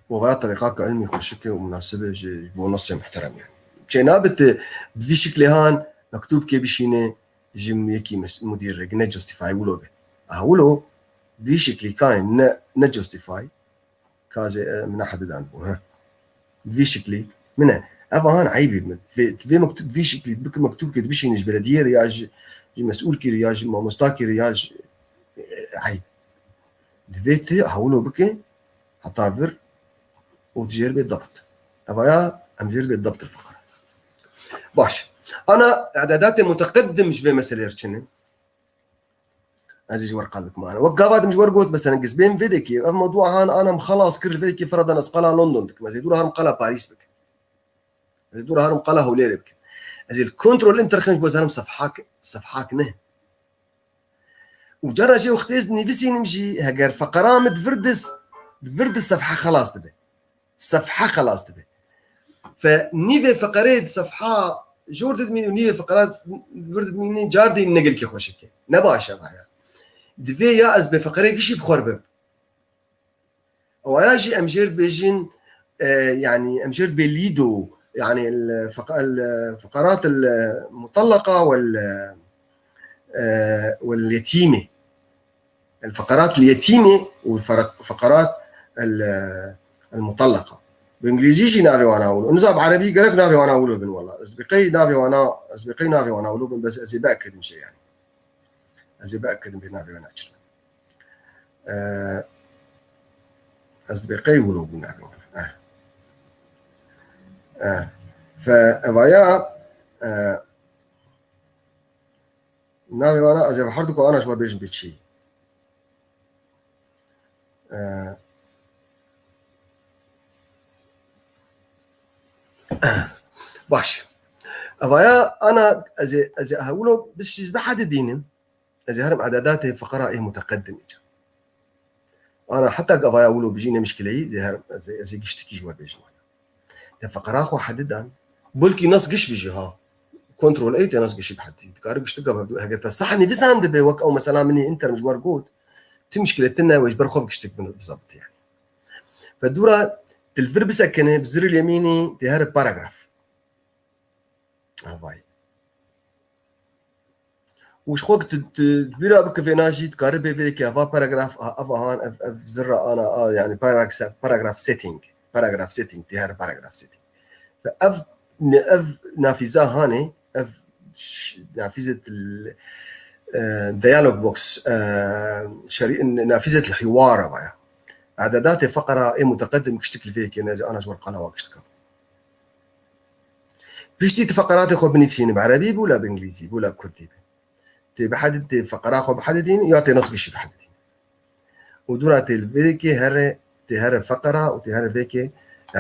Û vaya terîqaka ilmî xweşik e û munasib e ji bo nasê muhterem yani. Çênabe tu bi vî şiklê han mektûbkê bişîne ji yekî mes-, mudîr re, ne justify wilo be. Aha wilo vî şiklî kanê ne, ne justify. Kazê, e, min hedidan bû, he. Vî şiklî. Min e. Ev ahan eyb e. Divê, divê mektub, vî şeklî bike mektubkê dibişîne ji belediyê re ya ji, ji mesûlkî re ya ji mamostakî re ya ji, e, eyb. Divê tu hewlo bike heta vir û tu jê re bê dabt. Ev aya em jê re bê dabt feqara. Baş. Ana îdadatê muteqedim ji vê meselê re çi ne? Ez ê ji we re qal bikim ana. Wek gava din ji we re got, mesela, gizbên vê dekê, ev mewdûa han ana em xelas kir, li vê dekê firadan ez qala London dikim. Ez ê dûra herim qala Parîs bikim. Ez ê dûra herim qala Hewlêrê bikim. Ez ê li kontrol enter xim ji bo ez herim sefhak, sefhak ne. Û cara jê wextê ez nivîsînim jî, heger feqera min di vir de, di vir de sefhe xelas dibe. Sefhe xelas dibe. Fe nîvê feqerê di sefha jor didmîn û nîvê feqera vir didmînê car dîn ne gelkî xweşik e. Ne baş e vaya. Divê ya ez bê feqerê gişî bi xwe re bim. Ewaya jî em jêr dibêjin, e, yanî em jêr dibê lîdo, yanî el feq-, el feqerat el mutallaka wel, e, wel yetîmê. الفقرات اليتيمة والفقرات ال-، المطلقة. Bi îngilîzî jî navê wana wilo. Niza bi erebî gerek navê wana wilo bin wela. Ez dibê qey navê wana, ez dibê qey navê wana wilo bin, bes ez ê biakidim şey yani. Ez ê biakidim bê navê wana çi. Ee, ez dibê qey wilo bin navê wana. Eh. Eh. Fe evaya, eh, Navê wana ez ê her du ku ana ji we bêjim bê çi. Ee, baş. Evaya ana ez ê, ez ê hewilo bi siz bihedidînim. Ez ê herim ededatê feqera ê muteqedim îca. Ana heta gavaya wilo bijî ne mişkileyî, zê her, ez, ez ê giştikî ji we bêjim. Te feqera xwe hedidan. Belkî nas giş bijî ha. Kontrol ey te nas gişî bihedî. Dikare giştik gava, heger te sah nivîsan dibe wek ew mesela min ê interim ji we got. Ti mişkile tine we ji ber xwe giştik bin bizabit yani. Ve dûra te li vir bisekine, bi ziril yemînî, te her paragraf. Avay. Û ji xwe tu, tu bîra bike vêna jî dikare bê vê yekê eva paragraf, a, ev ahan, ev, ev zirra ana, a, yani paragraf se-, paragraf setting, paragraf setting, tê her paragraf setting. Fe ev, ne, ev nafîza hanê, ev ş-, nafîzet l-, e, dialog box, e, şerî-, nafîzet li hiwara vaya. Ededatê feqera ê muteqedim kiştik li vê yekê ne, ana ji wer qala wa kiştika. Piştî tu feqeratê xwe binivîsînî bi erebî bû, la bi îngilîzî bû, la bi kurdî bû. Tê bihedî, tê feqera xwe bihedidînî ya tê nas gişî bihedidînî. Û dûra tê li vê yekê here, tê here feqera û tê here vê yekê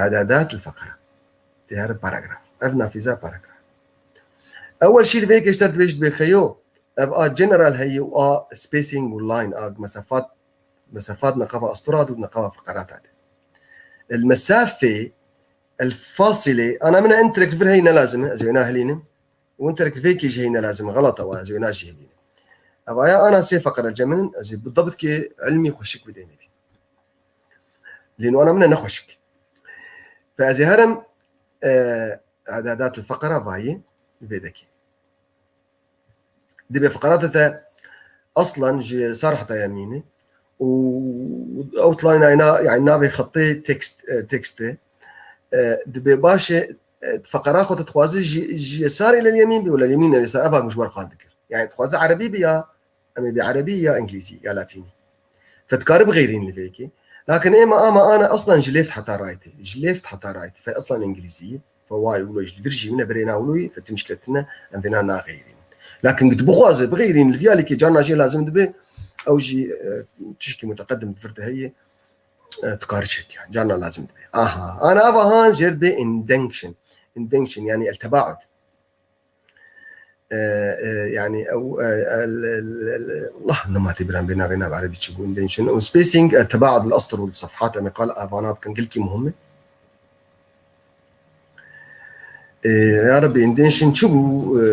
ededat li feqera. Tê here paragraf. Ev nafîza paragraf. Ewel şî li vê yekê ji te dibêj dibê xeyo, ev a general heye û a spacing û line a mesafat, mesafat neqava astura û neqava feqerata de. El mesafe, el fasile, ana mina enterek vir hey ne lazim e, ez wê nahilînim. Û enterek vê kê jî hey ne lazim e, xelat e, ez wê najî hilînim. Ev aya ana sê feqere ceminin, ez ê bi dabit kê ilmî xweşik bidêne. Lê nu ana mina ne xweşik. Fe ez ê herim, e, ededat el feqera vayî vê dekê. Dibê feqerata te aslan ji sar heta yemînî û outline ayna, yani navê xetê tekst, e, tekstê, e, dibê baş e, e, feqera xwe te dixwaze ji, ji yesar ile yemîn bê wala yemîn ile yesar, eva ji wer qal dikir. Yani dixwaze erebî bê ya, em ê bê erebî ya îngilîzî ya latînî. Fe dikare bixeyrîn li vê yekê. Lakin êma ama ana aslan ji left heta right. Ji left heta right. Fe aslan îngilîzî ye. Fe wayê wilo ji vir jî min e, birê na wilo ye, fe tim şiketine, em vêna naxeyrîn. Lakin git bixwaze, bixeyrîn, li viya lêkê carna jê lazim dibe, ew jî, e, tişkî muteqedim di vir de heye, e, tu kari çek, yani, carna lazim dibe. Aha, ana ava han jêr dibe indention. Indention, yani el tebaud. E, e, yani ew, e, el, el, el, Allah nema tê biran bê navê nav erebî çi bû, indention û spacing, e, tebaud el astur û sefhat, em ê qal avana bikin, gelkî muhim e. E, ya Rebbi, indention çi bû? E,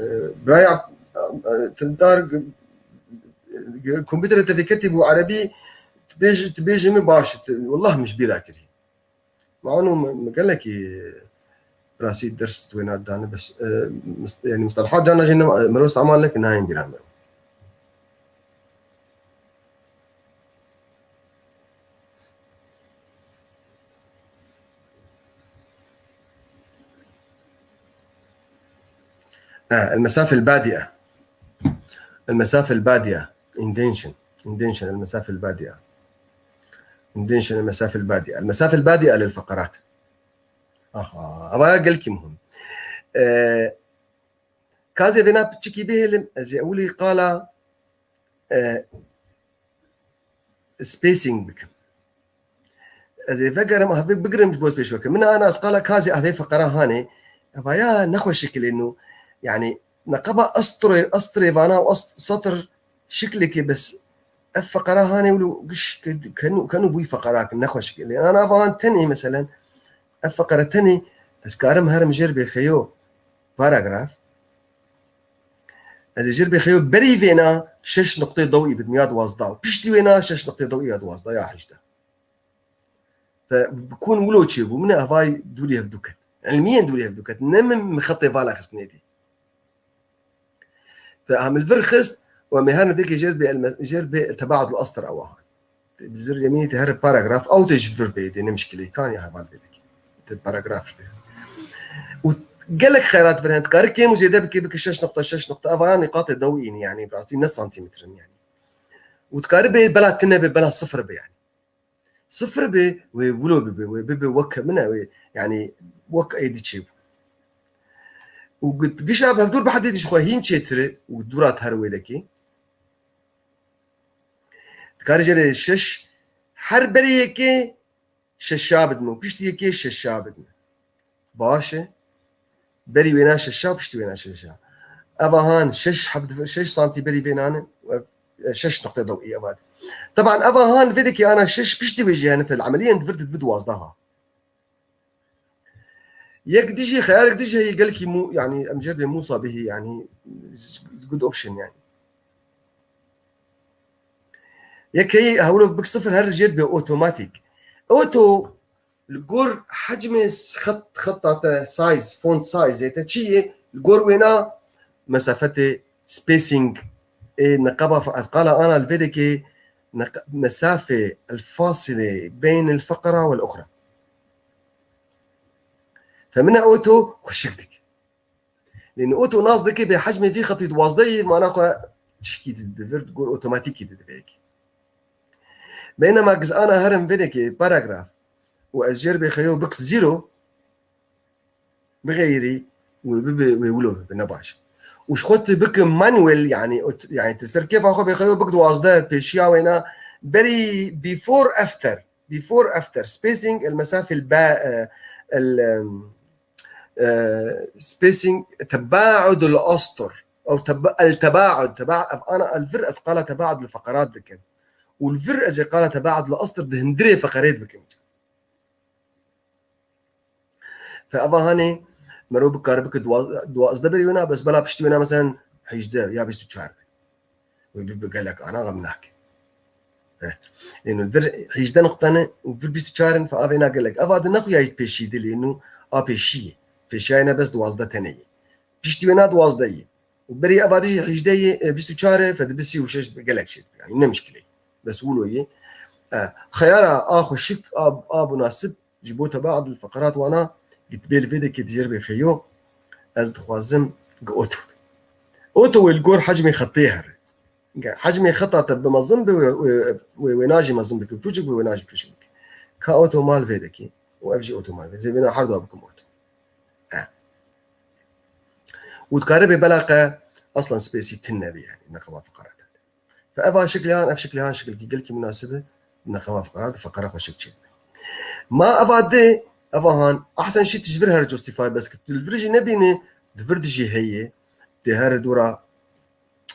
e, biraya, e, tildar, e, kompîterê te vêketî bû erebî, tu bêj-, tu bêjî min baş, tu, wallah min ji bîra kirî. Mano me, me gelekî rastî ders wê nadane, bes, e, mis-, yani mustalahat carna jî ne, mirov istemal neke, nayên bîra me. آه، المسافة البادئة. المسافة البادئة. Indentation. Indentation، المسافة البادئة. Indentation، المسافة البادئة. المسافة البادئة للفقرات. Aha. Ava ya gelkî muhim. Ee, ka ez ê vêna piçikî bihêlim, ez ê ewilî qala, e, spacing bikim. Ez ê vegerim, ah, bi-, bigirim ji bo ez pêş vekim. Min ana ez qala ka ez ê ah vê feqera hanê. Eva ya nexweşik lê nû. Yani neqeba estrê, estrê vana û est-, setir şiklekê bes ev feqera hanê wilo giş ke-, kenû, kenû bûyî feqera kin, nexweşik lê. Ana eva han tenê meselen, ev feqera tenê ez karim herim jêr bê xeyo paragraf. Ez ê jêr bê xeyo berî vêna şeş noqtê dewî bidim ya duwazdeh. Piştî wêna şeş noqtê dewî ya duwazdeh ya hejdeh. Fe bi kun wilo çêbû, min ê evay dûrî hevdû ket. Ilmîyên dûrî hevdû ket. Ne min, min xetê vala xist nêdî. Fe em li vir xist û em ê her nivêkê jêr bê elme-, jêr bê tebaudul astir ewa han. Bi zir yemînî te her paragraf, ew tê ji vir bê, dê ne mişkilê kan ya heval bê dikî. Te paragraf bê. Û gelek xeyrat vir hen, dikare kêm û zêde bike, bike şeş noqta şeş noqta, eva ya nîqatê dewî ne, yani bi rastî ne santimetrin yani. Û dikare bê bela tine bê, bela sifir bê yani. Sifir bê, wê wilo bibe, wê bibe weke min e, wê, yani wek êdî çêbû. Û gi-, gişa bi hevdûr bi hedê dî ji xwe hîn çêtir e û dûra her wê dekê. Dikare jêrê şeş, her berê yekê şeşa bidin û piştî yekê şeşa bidin. Baş e. Berî wêna şeşa, piştî wêna şeşa. Eva han şeş heb-, şeş santî berî vênan e, ev, e, şeş noqte dewî eva de. Teban eva han vê dekê ana şeş piştî wê jî hene fel emeliyen di vir dibi duwazdeha. Yek dijî, xeyarek dijî heye gelkî mû, yani em jêr bê Musa bihî, yani good option yani. Yek heye hewlo bik sifir her jêr bê otomatik. Oto li gor hecmê s-, xet, xeta te size, font size te çi ye? Li gor wêna mesafetê spacing ê neqeba fa-, ez qala ana li vê dekê neq-, mesafê el fasile beyn el feqra wel uxra. Femine oto xweşik dike. Lê oto nas dike bê hecmê vî xetî duwazdeh yê, mana xwe tişkî di, di vir gor otomatîkî di divê yekê. Beynema giz ana herim vê dekê paragraf û ez jêr bê xeyo bik zero, bixeyrî wê bibe, wê wilo bibe, ne baş. Û ji xwe tu bike manuel, yani ot-, yani tu ser kêfa xwe bê xeyo bik duwazdeh, pêşiya wêna, berî before after. Before after spacing, el mesafê el ba-, e, el, em, e, spacing, tebaud el astur. Ew teba-, el tebaud, teba-, ev ana el vir ez qala tebaud el feqerat dikim. Û li vir ez ê qala tebaud el astur di hundirê feqerê dikim. Fe eva hanê mero bikare bike duwa-, duwazdeh berî wêna, bes bela piştî wêna, meselen, hejdeh ya bîst û çar be. Wê bibe gelek ana, xem nake. Heh. Êno vir hejdeh noqte ne û vir bîst û çar in, fe avêna gelek. Eva di nexuya yî pêşî dilê nû a pêşî ye. Pêşiyayê ne bes duwazdeh tenê ye. Piştî wêna duwazdeh ye. Û berî eva dijî hejdeh ye, e, bîst û çar e, fe dibe sî û şeş gelek çê dibe. Yani ne mişkile ye. Bes wilo ye. E, xeyara a xweşik, a, a munasib, ji bo tebaud el feqerat wana, gitbê li vê dekê dijêr bê xeyo, ez dixwazim gi oto. Oto wê li gor hecmê xetê here. Ge hecmê xeta te bi mezin be, wê, wê, wê, wêna jî mezin bike, çûçik be, wêna jî çûçik bike. Ka oto mal vê dekê, û ev jî oto mal vê. Ez ê vêna her dua bikim oto. E. Û dikare bê bela qe aslan spacî tune be yani, neqeba feqerat. Fe eva şiklê han, ev şiklê han şiklekî gelkî munasib e, neqeba feqerat, feqera xweşik çê. Ma eva di, eva han, ahsen şî tu ji vir here justify bes ki tu li vir jî nebîne, di vir dijî heye, tê here dûra,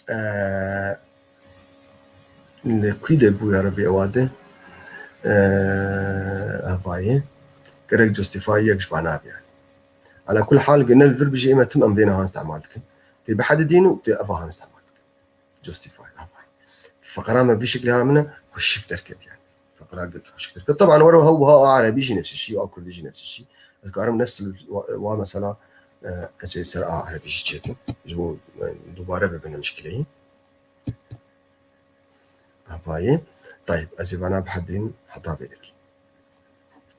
e, li kû de bû ya Rebî ewa di, e, eva ye, gerek justify yek ji vana be yani. Ala kul hal, gene li vir bijî ême tim em vêna han îstemal dikin. Tê bihedidîn û tê eva han îstemal dikin. Justify, eva ye. Feqera me vî şiklê ha min e, xweşik derket yani. Feqera gelkî xweşik derket. Teban were ha wiha a erebî jî nefs şî, a kurdî jî nefs şî. Ez karim nefs wa, wa mesela, e, ez ê ser a erebî jî çêkim. Ji bo, e, dubare bibe ne mişkileyî. Eva ye. Tayib, ez ê vana bihedîn heta vê dekê.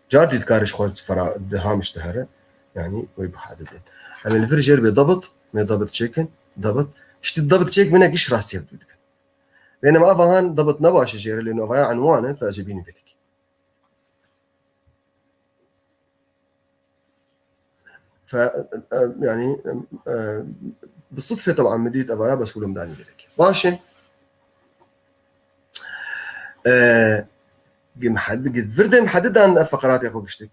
Car dî dikare ji xwe fera-, diha mişte here. Yani wê bihedidin. Em ê li vir jêr bê dabit, Dabit çêkin, dabit. Piştî dabit çêk bine giş rastiyê dibin. Bênema eva han dabit nebaşe jêre lê navaya enwan e, fe ez ê bînim vêdekê. Fe, e, e, yani, e, e, bi sıdfe taban min dît evaya bes wilo min danî vêdekê. Baş e. E, gim hed-, gid vir de min hedidan ev feqeratê xwe giştik.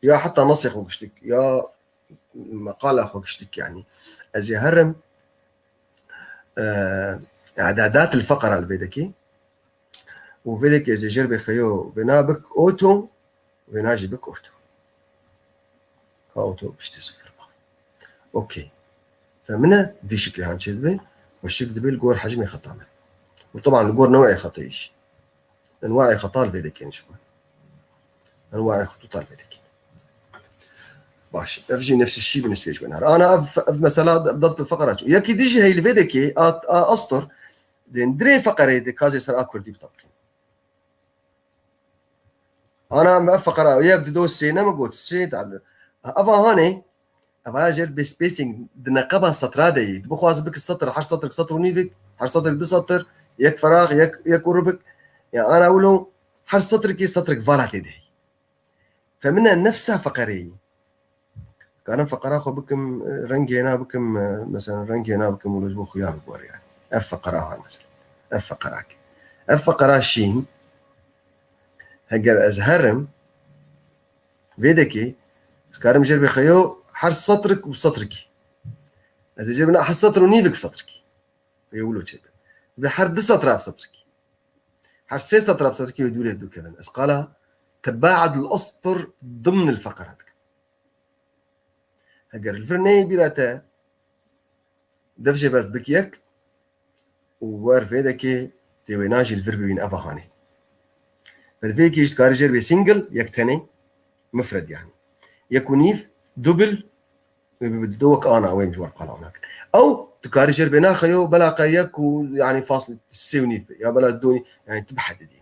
Ya heta nasê xwe giştik, ya meqala xwe giştik yani. Ez ê herim, e, i'dadat el feqera li vêdekê. Û vêdekê ez ê jêr bê xeyo vêna bik oto, vêna jî bik orto. Ka oto piştî sifir ba. Okey. Fe min e vî şiklê han çêdibe, xweşik dibe li gor hecmê xeta me. Û teban li gor new'ê xetayê jî. Enwaê xeta li vêdekê nişxwe. Enwaê xututa li vêdekê. Baş. Ev jî nefsî şî bi nisbê ji wê nare. Ana ev, ev mesela dabt feqera çû. Yekî dî jî hey li vêdekê a, a astor. Dên dirê feqerê de kazê ser a kurdî bi tabqî. Ana em ev feqera yek, dido, sê ne mi got, sê de. Eva hanê, eva jêr bê spacing di neqeba setra de yî. Bixwaz bik setr, her setrik setr û nîvik, her setrik du setr, yek ferax, yek, yek û rubik. Ya ana wilo her setrikê setrik vala tê de. Fe min e nefsa feqerê yî. Karim feqera xwe bikim, e, rengê na bikim, e, mesela rengê na bikim û ji bo xuya bigore yani. Ev feqera ha mesela. Ev feqera ke. Ev feqera şîn. Heger ez herim, vêdekê, ez karim jêr bê xeyo her setrik û setrikî. Ez ê jêr bina her setr û nîvik bi setrikî. Ê wilo çêbe. Bi her du setra bi setrikî. Her sê setra bi setrikî wê dûrê dû kevin. Ez qala tebaad el astur dimn el feqera dikim. Heger li vir neyê bîra te, dev jê ber bik yek û wer vêdekê tê wêna jî li vir bibîn eva hanê. Ber vê yekê jî dikarî jêr bê single, yek tenê, mufred yani. Yek û nîv, dubil, wê bibe dido wek ana, wê em ji wer qala nakin. Ew dikarî jêr bê naxeyo, bela qe yek û, yani, fasl sê û nîv be. Ya bela dido, yani, tu bihedidî.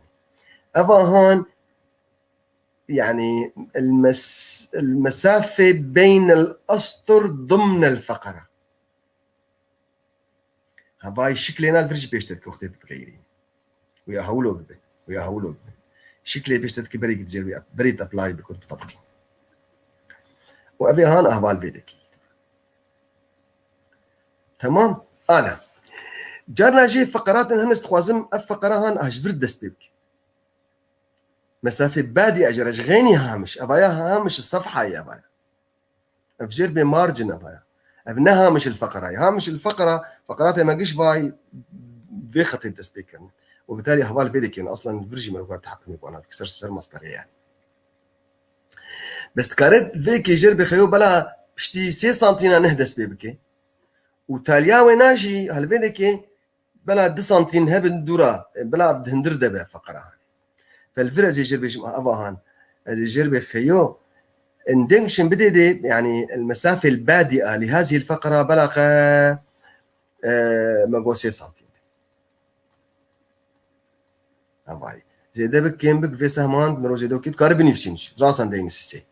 Eva han, yani, el mes-, el mesafe beyn el astur dimn el feqera. Hevayî şiklê na li vir jî pêş te dike wextê tu dixeyrî. Wê ya hewlo bibe. Wê ya hewlo bibe. Şiklê pêş te dike berê gidicê wê berê te apply bikir tu tatbîq. Û ev ê han ehval vê dekî. Temam. Ana. Carna jê feqeratin hene ez dixwazim ev feqera han ah ji vir dest pê bike. Mesafê badî ecere ji xênî hamiş. Evaya hamiş sefhayê evaya. Ev jêr bê margin evaya. Ev ne hamiş il feqera ye. Hamiş il feqera, feqeratê me giş vay vê xetê dest pê kirin. Û bitalî heval vê dikin. Aslan vir jî me li wer tehekimê bana dike ser, ser mastarê yani. Bes dikare vê kê jêr bê xeyo bela piştî sê santîna neh dest pê bike. Û taliya wê na jî hel vê dike bela du santîn hebin dûra, bela ev di hundir de be feqera. Fel vir ez ê jêr bêjim, a, eva han. Ez ê jêr bê xeyo. Endeng şin bidê de, yani, el mesafe el badi a, li hazî el feqera bela qe, e, me go sê santîn. Evay. Zêde bik, kêm bik, vê sehman, miro zêde bikî, dikare binivîsîn jî. Rasan deyni sisê.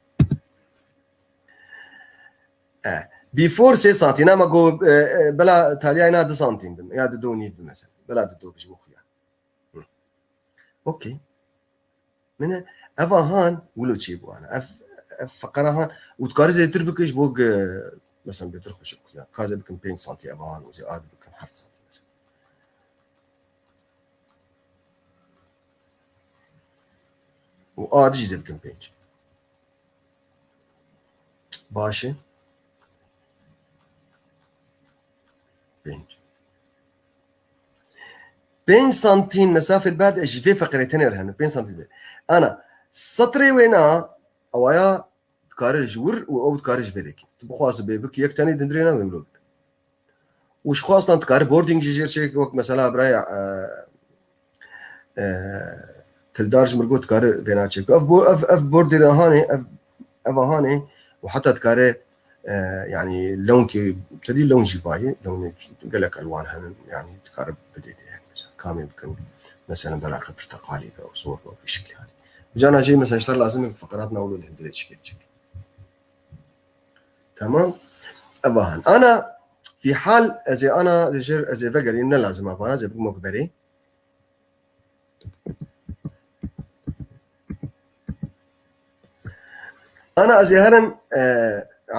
E, before sê santîn, ama go, e, e, bela taliyayê na du santîn bin, ya du do nîv bin mesela. Bela du do bijim xuya. Hı. Okey. Mine, eva han, wilo çê bû ana. Ev, ev feqera han, û dikare zêdetir bike ji bo ge, mesela bêtir xweşik xuya. Kaze bikin pênc santî eva han, û zê ad bikin heft santî mesela. Û a dijî zê bikin pênc. Baş e. Pênc. Pênc santîn mesafê li bad e ji vê feqirê tenê re hene. Pênc santîn de. Ana, setrê wê na, ewaya dikare ji wir û ew dikare ji vê dekî. Tu bixwazî bê bik yek tenê dindirê na wê wilo bik. Û ji xwe aslan dikare boarding jî jêr çêke, wek mesela biraya, e, e, Tildar ji mir got dikare vêna çêke. Ev bo-, ev, ev boardêra hanê, ev, ev hanê û heta dikare, e, yani lewnkê, tedî lewn jî vayê, lewnê gelek elwan henin, yani dikare bidê dê, yani mesela kamê bikin, mesela belaqe pirteqalî be, sor be, bi şiklî hanê. Bi cana jê mesela ji te lazim e feqerat na wilo li hundirê çike çike. Tamam. Eva han. Ana, Fî hal, ez ê ana, ez ê jêr, ez ê vegerînim, ne lazim e vana, ez ê bigimo bi berê. Ana ez ê herim, e,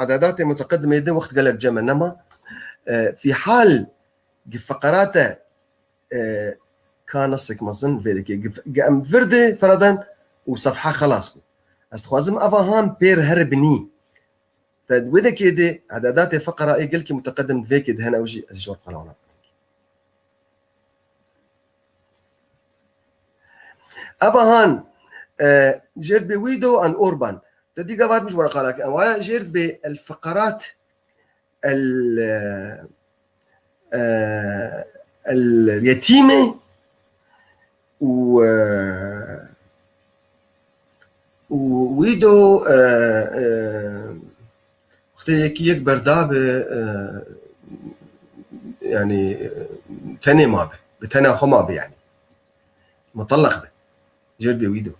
ededatê muteqedimê de wext gelek cem e nema. E, fî hal gi feqerate, e, ka nesek mezin vê dekê. Gi, gi em vir de feradan û sefha xelas bû. Ez dixwazim eva han pêr her binî. Fe di wê dekê de ededatê feqera ê gelkî muteqedim di vê kê de hene, ew jî ez jor qala wana. Eva han, e, jêr dibê Wido an Orban. Te dî gava min ji wana qala kir. Ewa jêr dibê el feqerat el, e, e, el yetîme û, e, û Wido, e, e, wextê yekî yek berda be, e, yani, e, tenê ma be. Bi tena xwe ma be yani. Mutalaq be. Jêr dibê Wido.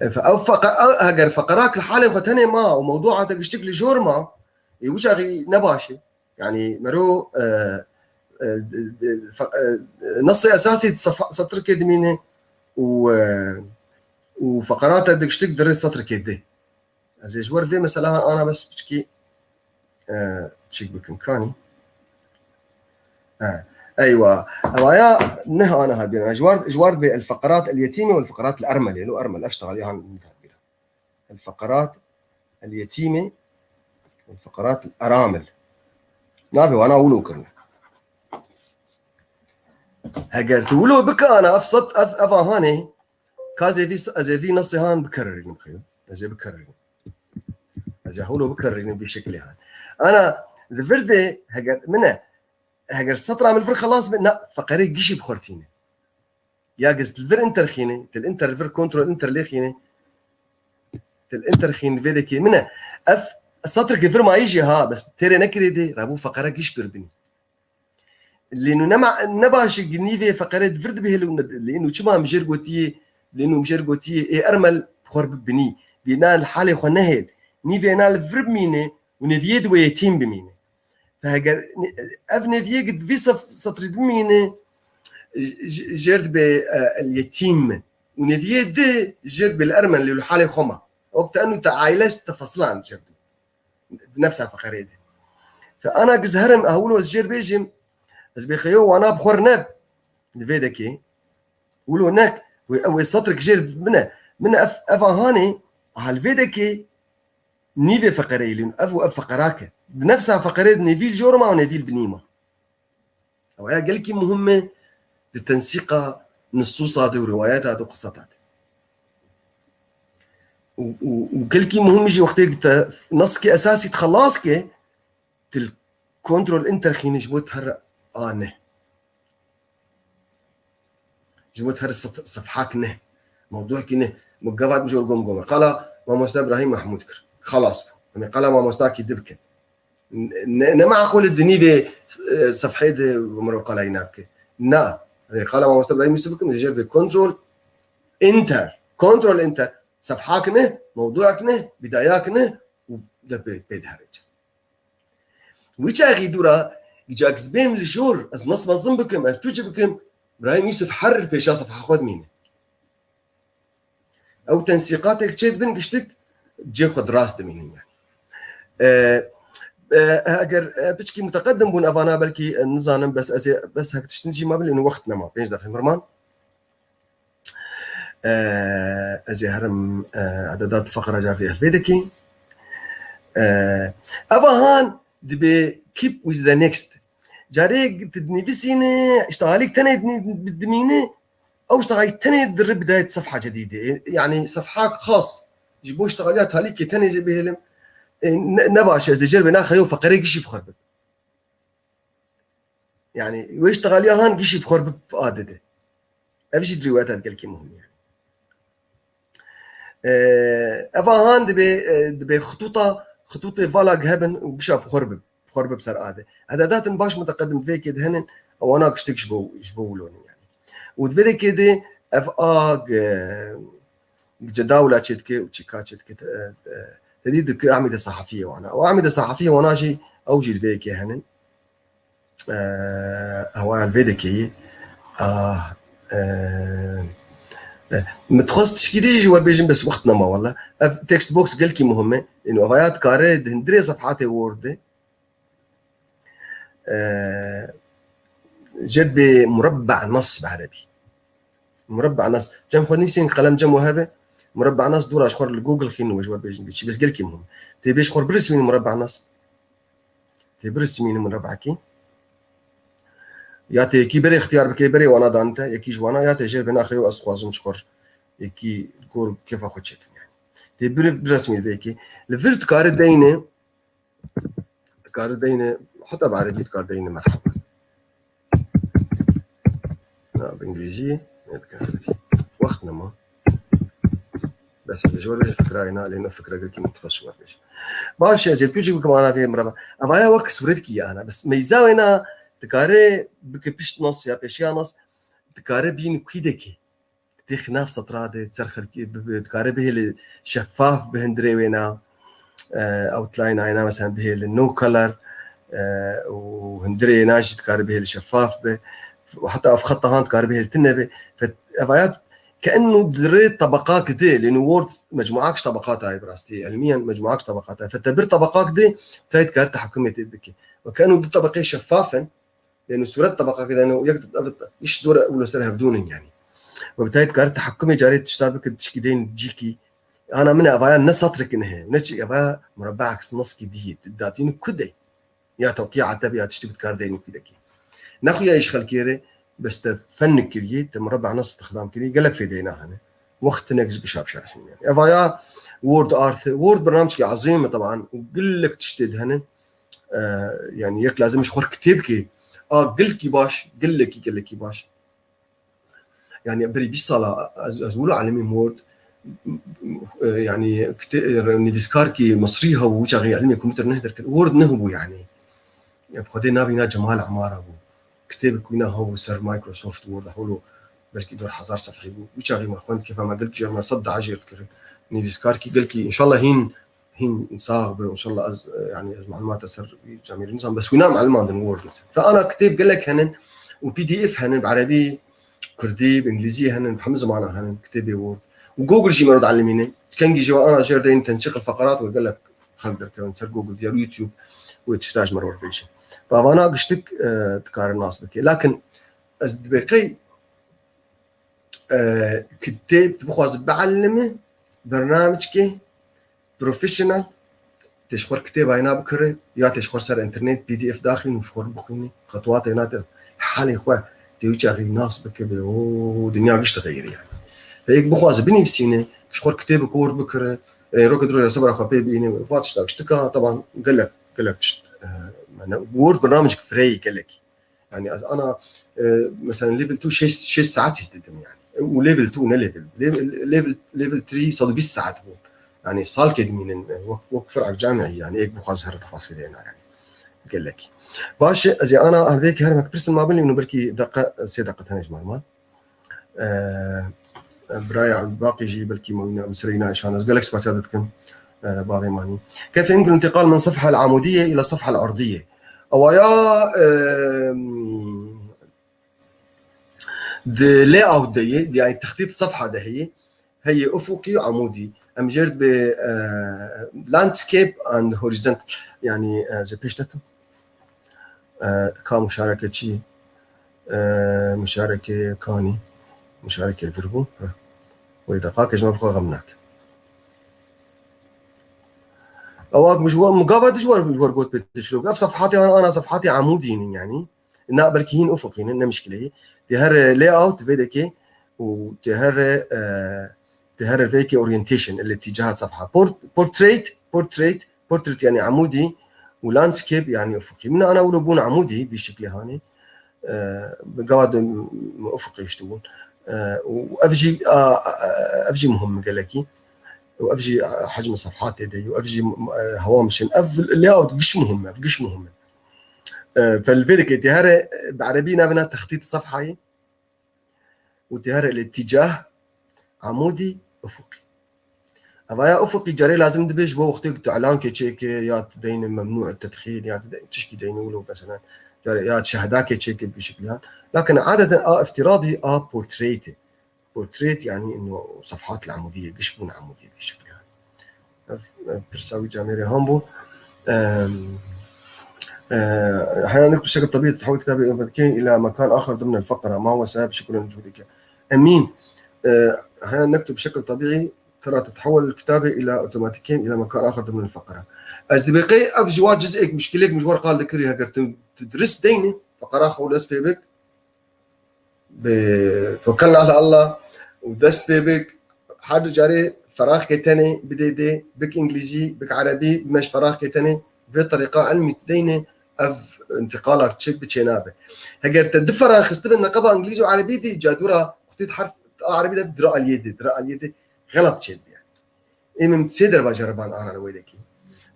E, ew feqa-, ew, heger feqerak li halê xwe tenê ma û mewdûa te giştik li jor ma, ê wî çaxî ne baş e. Yani mero, e, e, e, fe-, e, nesê esasî di sefa-, setrikê dimîne û, e, û feqerata di giştik di rê setrikê de. Ez ê ji wer vê mesela ana bes piçkî, e, çîk bikim kanî. E, eywa. Ewaya neh ana hat bîra. Ji wer, ji wer dibê el feqerat el yetîme û el feqerat el ermelê. Lo ermel, ev ştexaliya han min hat bîra. El feqerat el yetîme û el feqerat el eramil. Navê wana wilo kirine. Heger tu wilo bike ana ev sed, ev, ev ahanê, ka ez ê vî, ez ê vî nesê han bikererînim xeyo. Ez ê bikererînim. Ez ê hewlo bikererînim vî şekilê han. Ana, li vir de, heger, min e, heger setra min li vir xelas be, na, feqerê gişî bi xwe re tîne. Ya giz li vir enter xîne, til enter li vir kontrol enter lê xîne, til enter xîn vê dekê min e. Ev setrek li vir mayî jî ha, bes têrê nekirê de, rabû feqere giş bir binî. Lê nû nema, ne baş e, nîvê feqerê di vir dibihêl û ne, lê nû çima mijêr gotiye, lê nû mijêr gotiye, ê ermel xwe bibinî. Vê na li halê xwe nehêl. Nîvê na li vir bimîne û nêviyê di wê yetîm bimîne. Fe heger ev nêviyê di vî sef-, setrî bimîne, j-, jêr dibê, e, el yetîm. Û nêviyê di jêr dibê li ermel lê li halê xwe ma. Wek te enû te aile te feslan jêr dibê. Di nefsa feqerê de. Fe ana giz herim, a wilo ez jêr bêjim, ez bê xeyo wana bi xwe re ne, di vê dekê. Wilo nek, wê, ew ê setrek jêr min e. Min e ev, ev ahanê, a li vê dekê nîvê feqereyê lîn, ev û ev feqerak e. Di nefsa feqerê de nêvî li jor ma û nêvî li binî ma. Ew ya gelkî muhim e di tensîqa nisûsa de û riwayeta de û qiseta de. Û, û, û gelkî muhim jî wextê te neskê esasî dixelas ke, til kontrol enter xîne ji bo te here a ne. Ji bo te here sef-, sefhak ne. Mewduekî ne. Bo gavat jor gom gom e. Qala mamosta Ibrahîm Mahmûd kir. Xelas bû. Em ê qala mamostakî di bikin. Ne, ne meqûl e di nîvê, e, sefhê de miro qalayî nabike. Na. Em ê qala mamosta Ibrahîm Yusuf bikin, jêr be kontrol enter. Kontrol enter. Sefhak ne, mewduek ne, bîdayak ne û de pê, pê dihere. Wî çaxî dûra, îca ez bêm li jor, ez nas mezin bikim, ez tu çi bikim, Îbrahîm Yûsif her pêşa sefha xwe dimîne. Ew tensîqatek çê dibin giştik, cê xwe dirast dimînin yani. E, e, eger, e, piçkî muteqedim bûn evana belkî, e, nizanim, bes ez ê, bes hek tiştin jî ma bilin wext nema, pênc deqî mirman. E, ez ê herim, e, ededat feqra carê ez vê dikî. E, eva han dibe keep with the next. Carê tu dinivîsîne, işte halîk tenê dinî-, dimîne, ew işte halîk tenê diri bidayet sefha cedîde. Yani sefha xas. Ji bo işte halîya talîkê tenê jê bihêlim. E, ne, ne baş e, ez ê cer bê naxeyo feqerê gişî bixwe bib. Yani, wê iştixaliya han gişî bi xwe re bi adide. Ev jî di rîwayeta gelkî muhim e. Ee, eva han dibe, e, dibe xitûta, xitûtê vala hebin û gişa bi xwe re bi, bi xwe re bi ser ade. Ededatin baş muteqedim vê kê de henin, wana giştik ji bo, ji bo wilo ne yani. Û di vê dekê de ev a, e, cedawla çêdike û çîka çêdike, e, e, tedî dike Amîde Sehafiyê wana. Û Amîde Sehafiyê wana jî ew jî li vê yekê henin. E, hewaya li vê dekê yî. Ah, e, e, min dixwest tişkî dî jî ji we bêjim, bes wext nema wele. Ev text box gelkî muhim e. Êno evaya dikare di hundirê sefhatê Word de, e, jê bê murabbe nas bi erebî. Murabbe nas. Cem xwe nivîsîn, qelem cem we hebe. Murabbe nas dû re ji xwe li Google xîn û ji we bêjin bê çi. Bes gelkî muhim. Tê bê ji xwe birismînin murabbe nas. Tê birismînin murabekî. Ya tê yekî berê ixtiyar bike, berê wana dan te, yekî ji wana, ya tê jêr bê naxê û ez dixwazim ji xwe yekî li gor kêfa xwe çêkim yani. Tê bir-, biresmîn vê yekê. Li vir dikare deyne, dikare deyne, heta bi erebî dikare deyne merhaba. Na, bi îngilîzî, ne bi erebî. Wext nema. Bes, ez ji we re fikra êna, lê ne fikra gelkî min dixwest ji we re bêjim. Baş e, ez ê piçûk bikim ana vê mirava. Evaya wek sûretkî ye ana. Bes meyza wêna dikare bike pişt nas ya pêşiya nas, dikare bîn kwîdekê. Têxî nav setra de, ser xelkê bi-, bi-, dikare bihêle şeffaf bi hundirê wêna, e, outline ayna mesela bihêle no color, e, û hundirê wêna jî dikare bihêle şeffaf be. Û heta ev xeta han dikare bihêle tune be. Fe-, evaya keenno di rê tabaqak de, lê no Word mecmuak ji tabaqat e, bi rastî, ilmiyen mecmuak ji tabaqat e. Fe te bir tabaqak de, te dikare tehekumê tê bike. Ve keenno du tabaqê şeffaf in, Yanî sûret tabaqakê de ne, yek ev îş dore û li ser hevdûn in yanî. Ve bi tayê dikare tehekumê carê tişta bike, tişkî deyne cîkî. Ana min e, evaya ne satrek ne heye, ne çi, evaya murabbeak naskî dî ye, datîne ku de. Ya tewqîya etebê ya tiştî bi dikar deyne ku dekî. Nexuya îş xelkê re, bes te fen kirî, te murabbe nas istixdam kirî, gelek fêdeyê nahene. Wext hinek ji gişa bişerhin yanî. Evaya Word Art, Word bernamecekî ezîm e teban û gelek tiştê dihene. E, yanî yek lazim ji xwe kitêbkî a gelkî baş, gelekî, gelekî baş. Yanî berî bîst sala ez, ez wilo elimî Word, e, yanî kite-, e, nivîskarkî Misrî hebû, wî çaxê elimê komputer neh derkir. Word nehbû yanî. Ya, bi Xwedê navî na Cemal Emara bû. Kitêbek wîna hebû ser Microsoft Word, hewlo belkî dor hezar sefheyê bû. Wî çaxê me xwend, kêfa me gelkî jê re me sed dua jê re dikirin. Nivîskarkî gelkî, înşallah hîn hîn sax be, înşallah ez, e, yanî ez malûmata ser wî camêrî nizam, bes wîna me elimandin Word mesela. Fe ana kitêb gelek henin û P D F henin, bi erebî, kurdî, bi îngilîzî henin, bi hemî zimana henin, kitêbê Word. Û Google jî me re dielimîne. Kengî jî ana jêr deyne tensîq el-feqerat ve gelek xelk derkevin ser Google, diya YouTube wê tişta ji me re bêjin. Ve vana giştik, e, dikare nas bike. Lakin ez dibê qey e, kitêb tu bixwaze bielime, bernamecekê professional, tê ji xwe kitêba yena bikire, ya tê ji xwe ser internet P D F daxîn û ji xwe bixwîne, xetwatê yena te halê xwe tê wî çaxî nas bike be, o dinya giş dixeyirî yani. Te yek bixwaze binivîsîne, ji xwe kitêbek Word bikire, e, roke diro ya sebra xwe pê bîne, va tişta tiştika, teban gelek, gelek tişt, e, yani Word bernamecek fireyî gelek. Yani ez ana, e, mesela level two şeş, şeş saet didim yani. Û level two ne level. Level, level, level three sed û bîst saet bû. Yani salkê dimînin, e, wek, wek fir'ek camiî yani, ek bixwaz her dixwaz dêna yani. Gelek. Baş e, ez ê ana her vêkî her mek pirsin ma bin, û belkî deqe, sê deqe tenê ji mal mal. E, Biraya Baqî jî belkî mawîna, em serê wîna şan. Ez gelek spasiya te dikim, e, bavê Manî. كيف يمكن الانتقال من الصفحة العمودية إلى الصفحة الأرضية؟ Awaya, e, di layout de ye, yani textît sefha de heye, heye ufukî û amûdî. Em jêr bi, e, landscape and horizontal, yani, e, ez ê pêş dekim. E, ka muşareke çi? E, muşareke kanî? Muşareke vir bû. Heh. Wê deqakê ji me bixwe xem nake. Ew ak ji we, min gava dij wer, wer got pê dişlok. Ev sefhatê an, ana sefhatê amûdî ne yani. Na belkî hîn ufuqî ne, ne mişkileyê. Tê her, e, layout vê dekê û tê her, e, tê her vê yekê orientation, el îtîcahat sefha. Por-, portrait, portrait, Portrait yani amûdî û landscape yani ufuqî. Min ana wilo bûn amûdî vî şiklê hanê. E, bi gava de ufuqî işte bûn. E, û ev jî, a, a, ev jî muhim gelekî. Û ev jî, a, hecmi sefhatê de û ev jî, e, hewa mişin. Ev layout giş muhim e, ev giş muhim e. E, fel vê dikê tê here, e, bi erebî navê na textît sefhayê. û tê here li tîcah amûdî ufuqî. Evaya ufuqî carê lazim dibe ji bo wextê ku tu elankê çêke ya tu deyne memnû tedxîl ya tu de-, tişkî deyne wilo mesela Carê ya şehedakê çêkir bi şekliyan. Lakin adeten a iftiradî a portrêtê. Portrêt yani ino sefhat li emûdiyê, giş bûn emûdiyê bi şekliyan. Ev, ev pirsa wî camêrê han bû. Em, e, هيا نكتب بشكل طبيعي تتحول كتابي إلى مكان آخر ضمن الفقرة، ما هو سبب شكرا لجهودك؟ أمين. E, هيا نكتب بشكل طبيعي ترى تتحول الكتابة إلى أوتوماتيكيا إلى مكان آخر ضمن الفقرة. Ez dibê qey ev ji wa cizêk, muşkilêk min ji we re qal dikirî, heger tu, tu dirist deyne, feqera xwe dest pê bik, bi توكلنا على الله û dest pê bik, her du carê feraxkê tenê bidê dê, bik îngilîzî, bik erebî, bime ji feraxkê tenê, vê terîqa ilmî tu deyne, ev întiqala çi biçê nabe. Heger te du ferax xistibin neqeba îngilîzî û erebî dî, ca dûra xwitî di herf a erebî de dira aliyê dê, dira aliyê dê, xelat çêdibiye. Ê min sê derva ceriban anane wê dekî.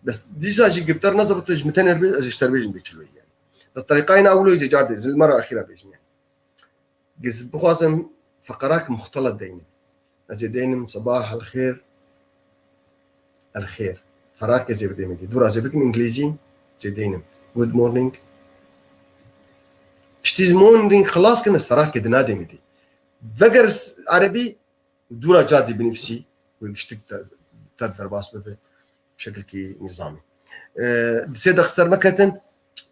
Bes dîsa jî gifter nezebit ji min tener bê, ez ji ter bêjim bê çilo yani. Bes terîqayê na ewlo zê car dê, zê mera axîra bêjim yani. Giz bixwazim feqerak muxtelet deynim. Ez ê deynim sabah el xêr, el xêr. Ferak ez ê bidêmê dî. Dûra zê bikim îngilîzî, zê deynim. Good morning. Piştî morning xilas kim ez ferak kê dinadêmê dî. Veger s-, erebî dûra car dî binivîsî, wê giştik te-, ter derbas bibe, bi şekilkî nîzamî. E, di sê deq ser meketin,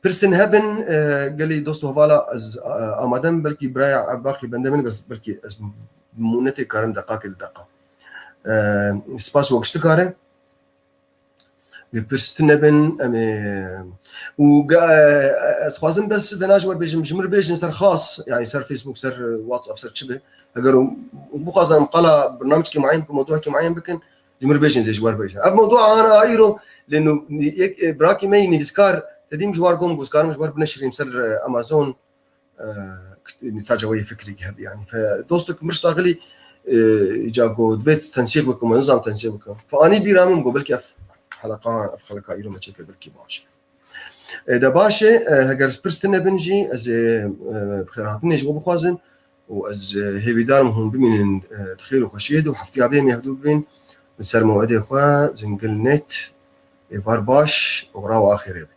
pirsin hebin, e, gelî dost û hevala ez, e, amade me, belkî biraya Ebbaqî bende min, bes belkî ez mûnetê karim deqakê di deqa. E, spas we giştik kare. Bi pirs tune bin, em ê, û ga-, ez dixwazim bes vena ji we bêjim, ji min re bêjin ser xas, yani ser Facebook, ser WhatsApp, ser çi be. Heger hûn, hûn bixwazin em qala bernamecekî muayen bikin, mewduekî muayen bikin, ji min re bêjin, zê ji we re bêjin. Ev mewdua ana îro, lê nû-, yek, e, birakî me yî nivîskar, te dîm ji we re got, em got, karim ji we re bineşirîm ser, e, Amazon, e, nîtaca wê fikrî hebe yani. Fe dostek mirştaxilî, e, îca got, divê tensîr bikim, nizam tensîr bikim. Fe anî bîra min got, belkî ev heleqa, ev xeleka îro me çêkir, belkî baş e. E, de baş e, e, heger pirs tune bin jî, ez ê, e, bi xêrhatinê ji we bixwazim û ez, e, hêvîdarim hûn bimînin, e, di xêr û xweşiyê de û heftiya bê em ê hevdû bibîn li ser mewedê xwe, zingil net, êvar baş û raw axirê be.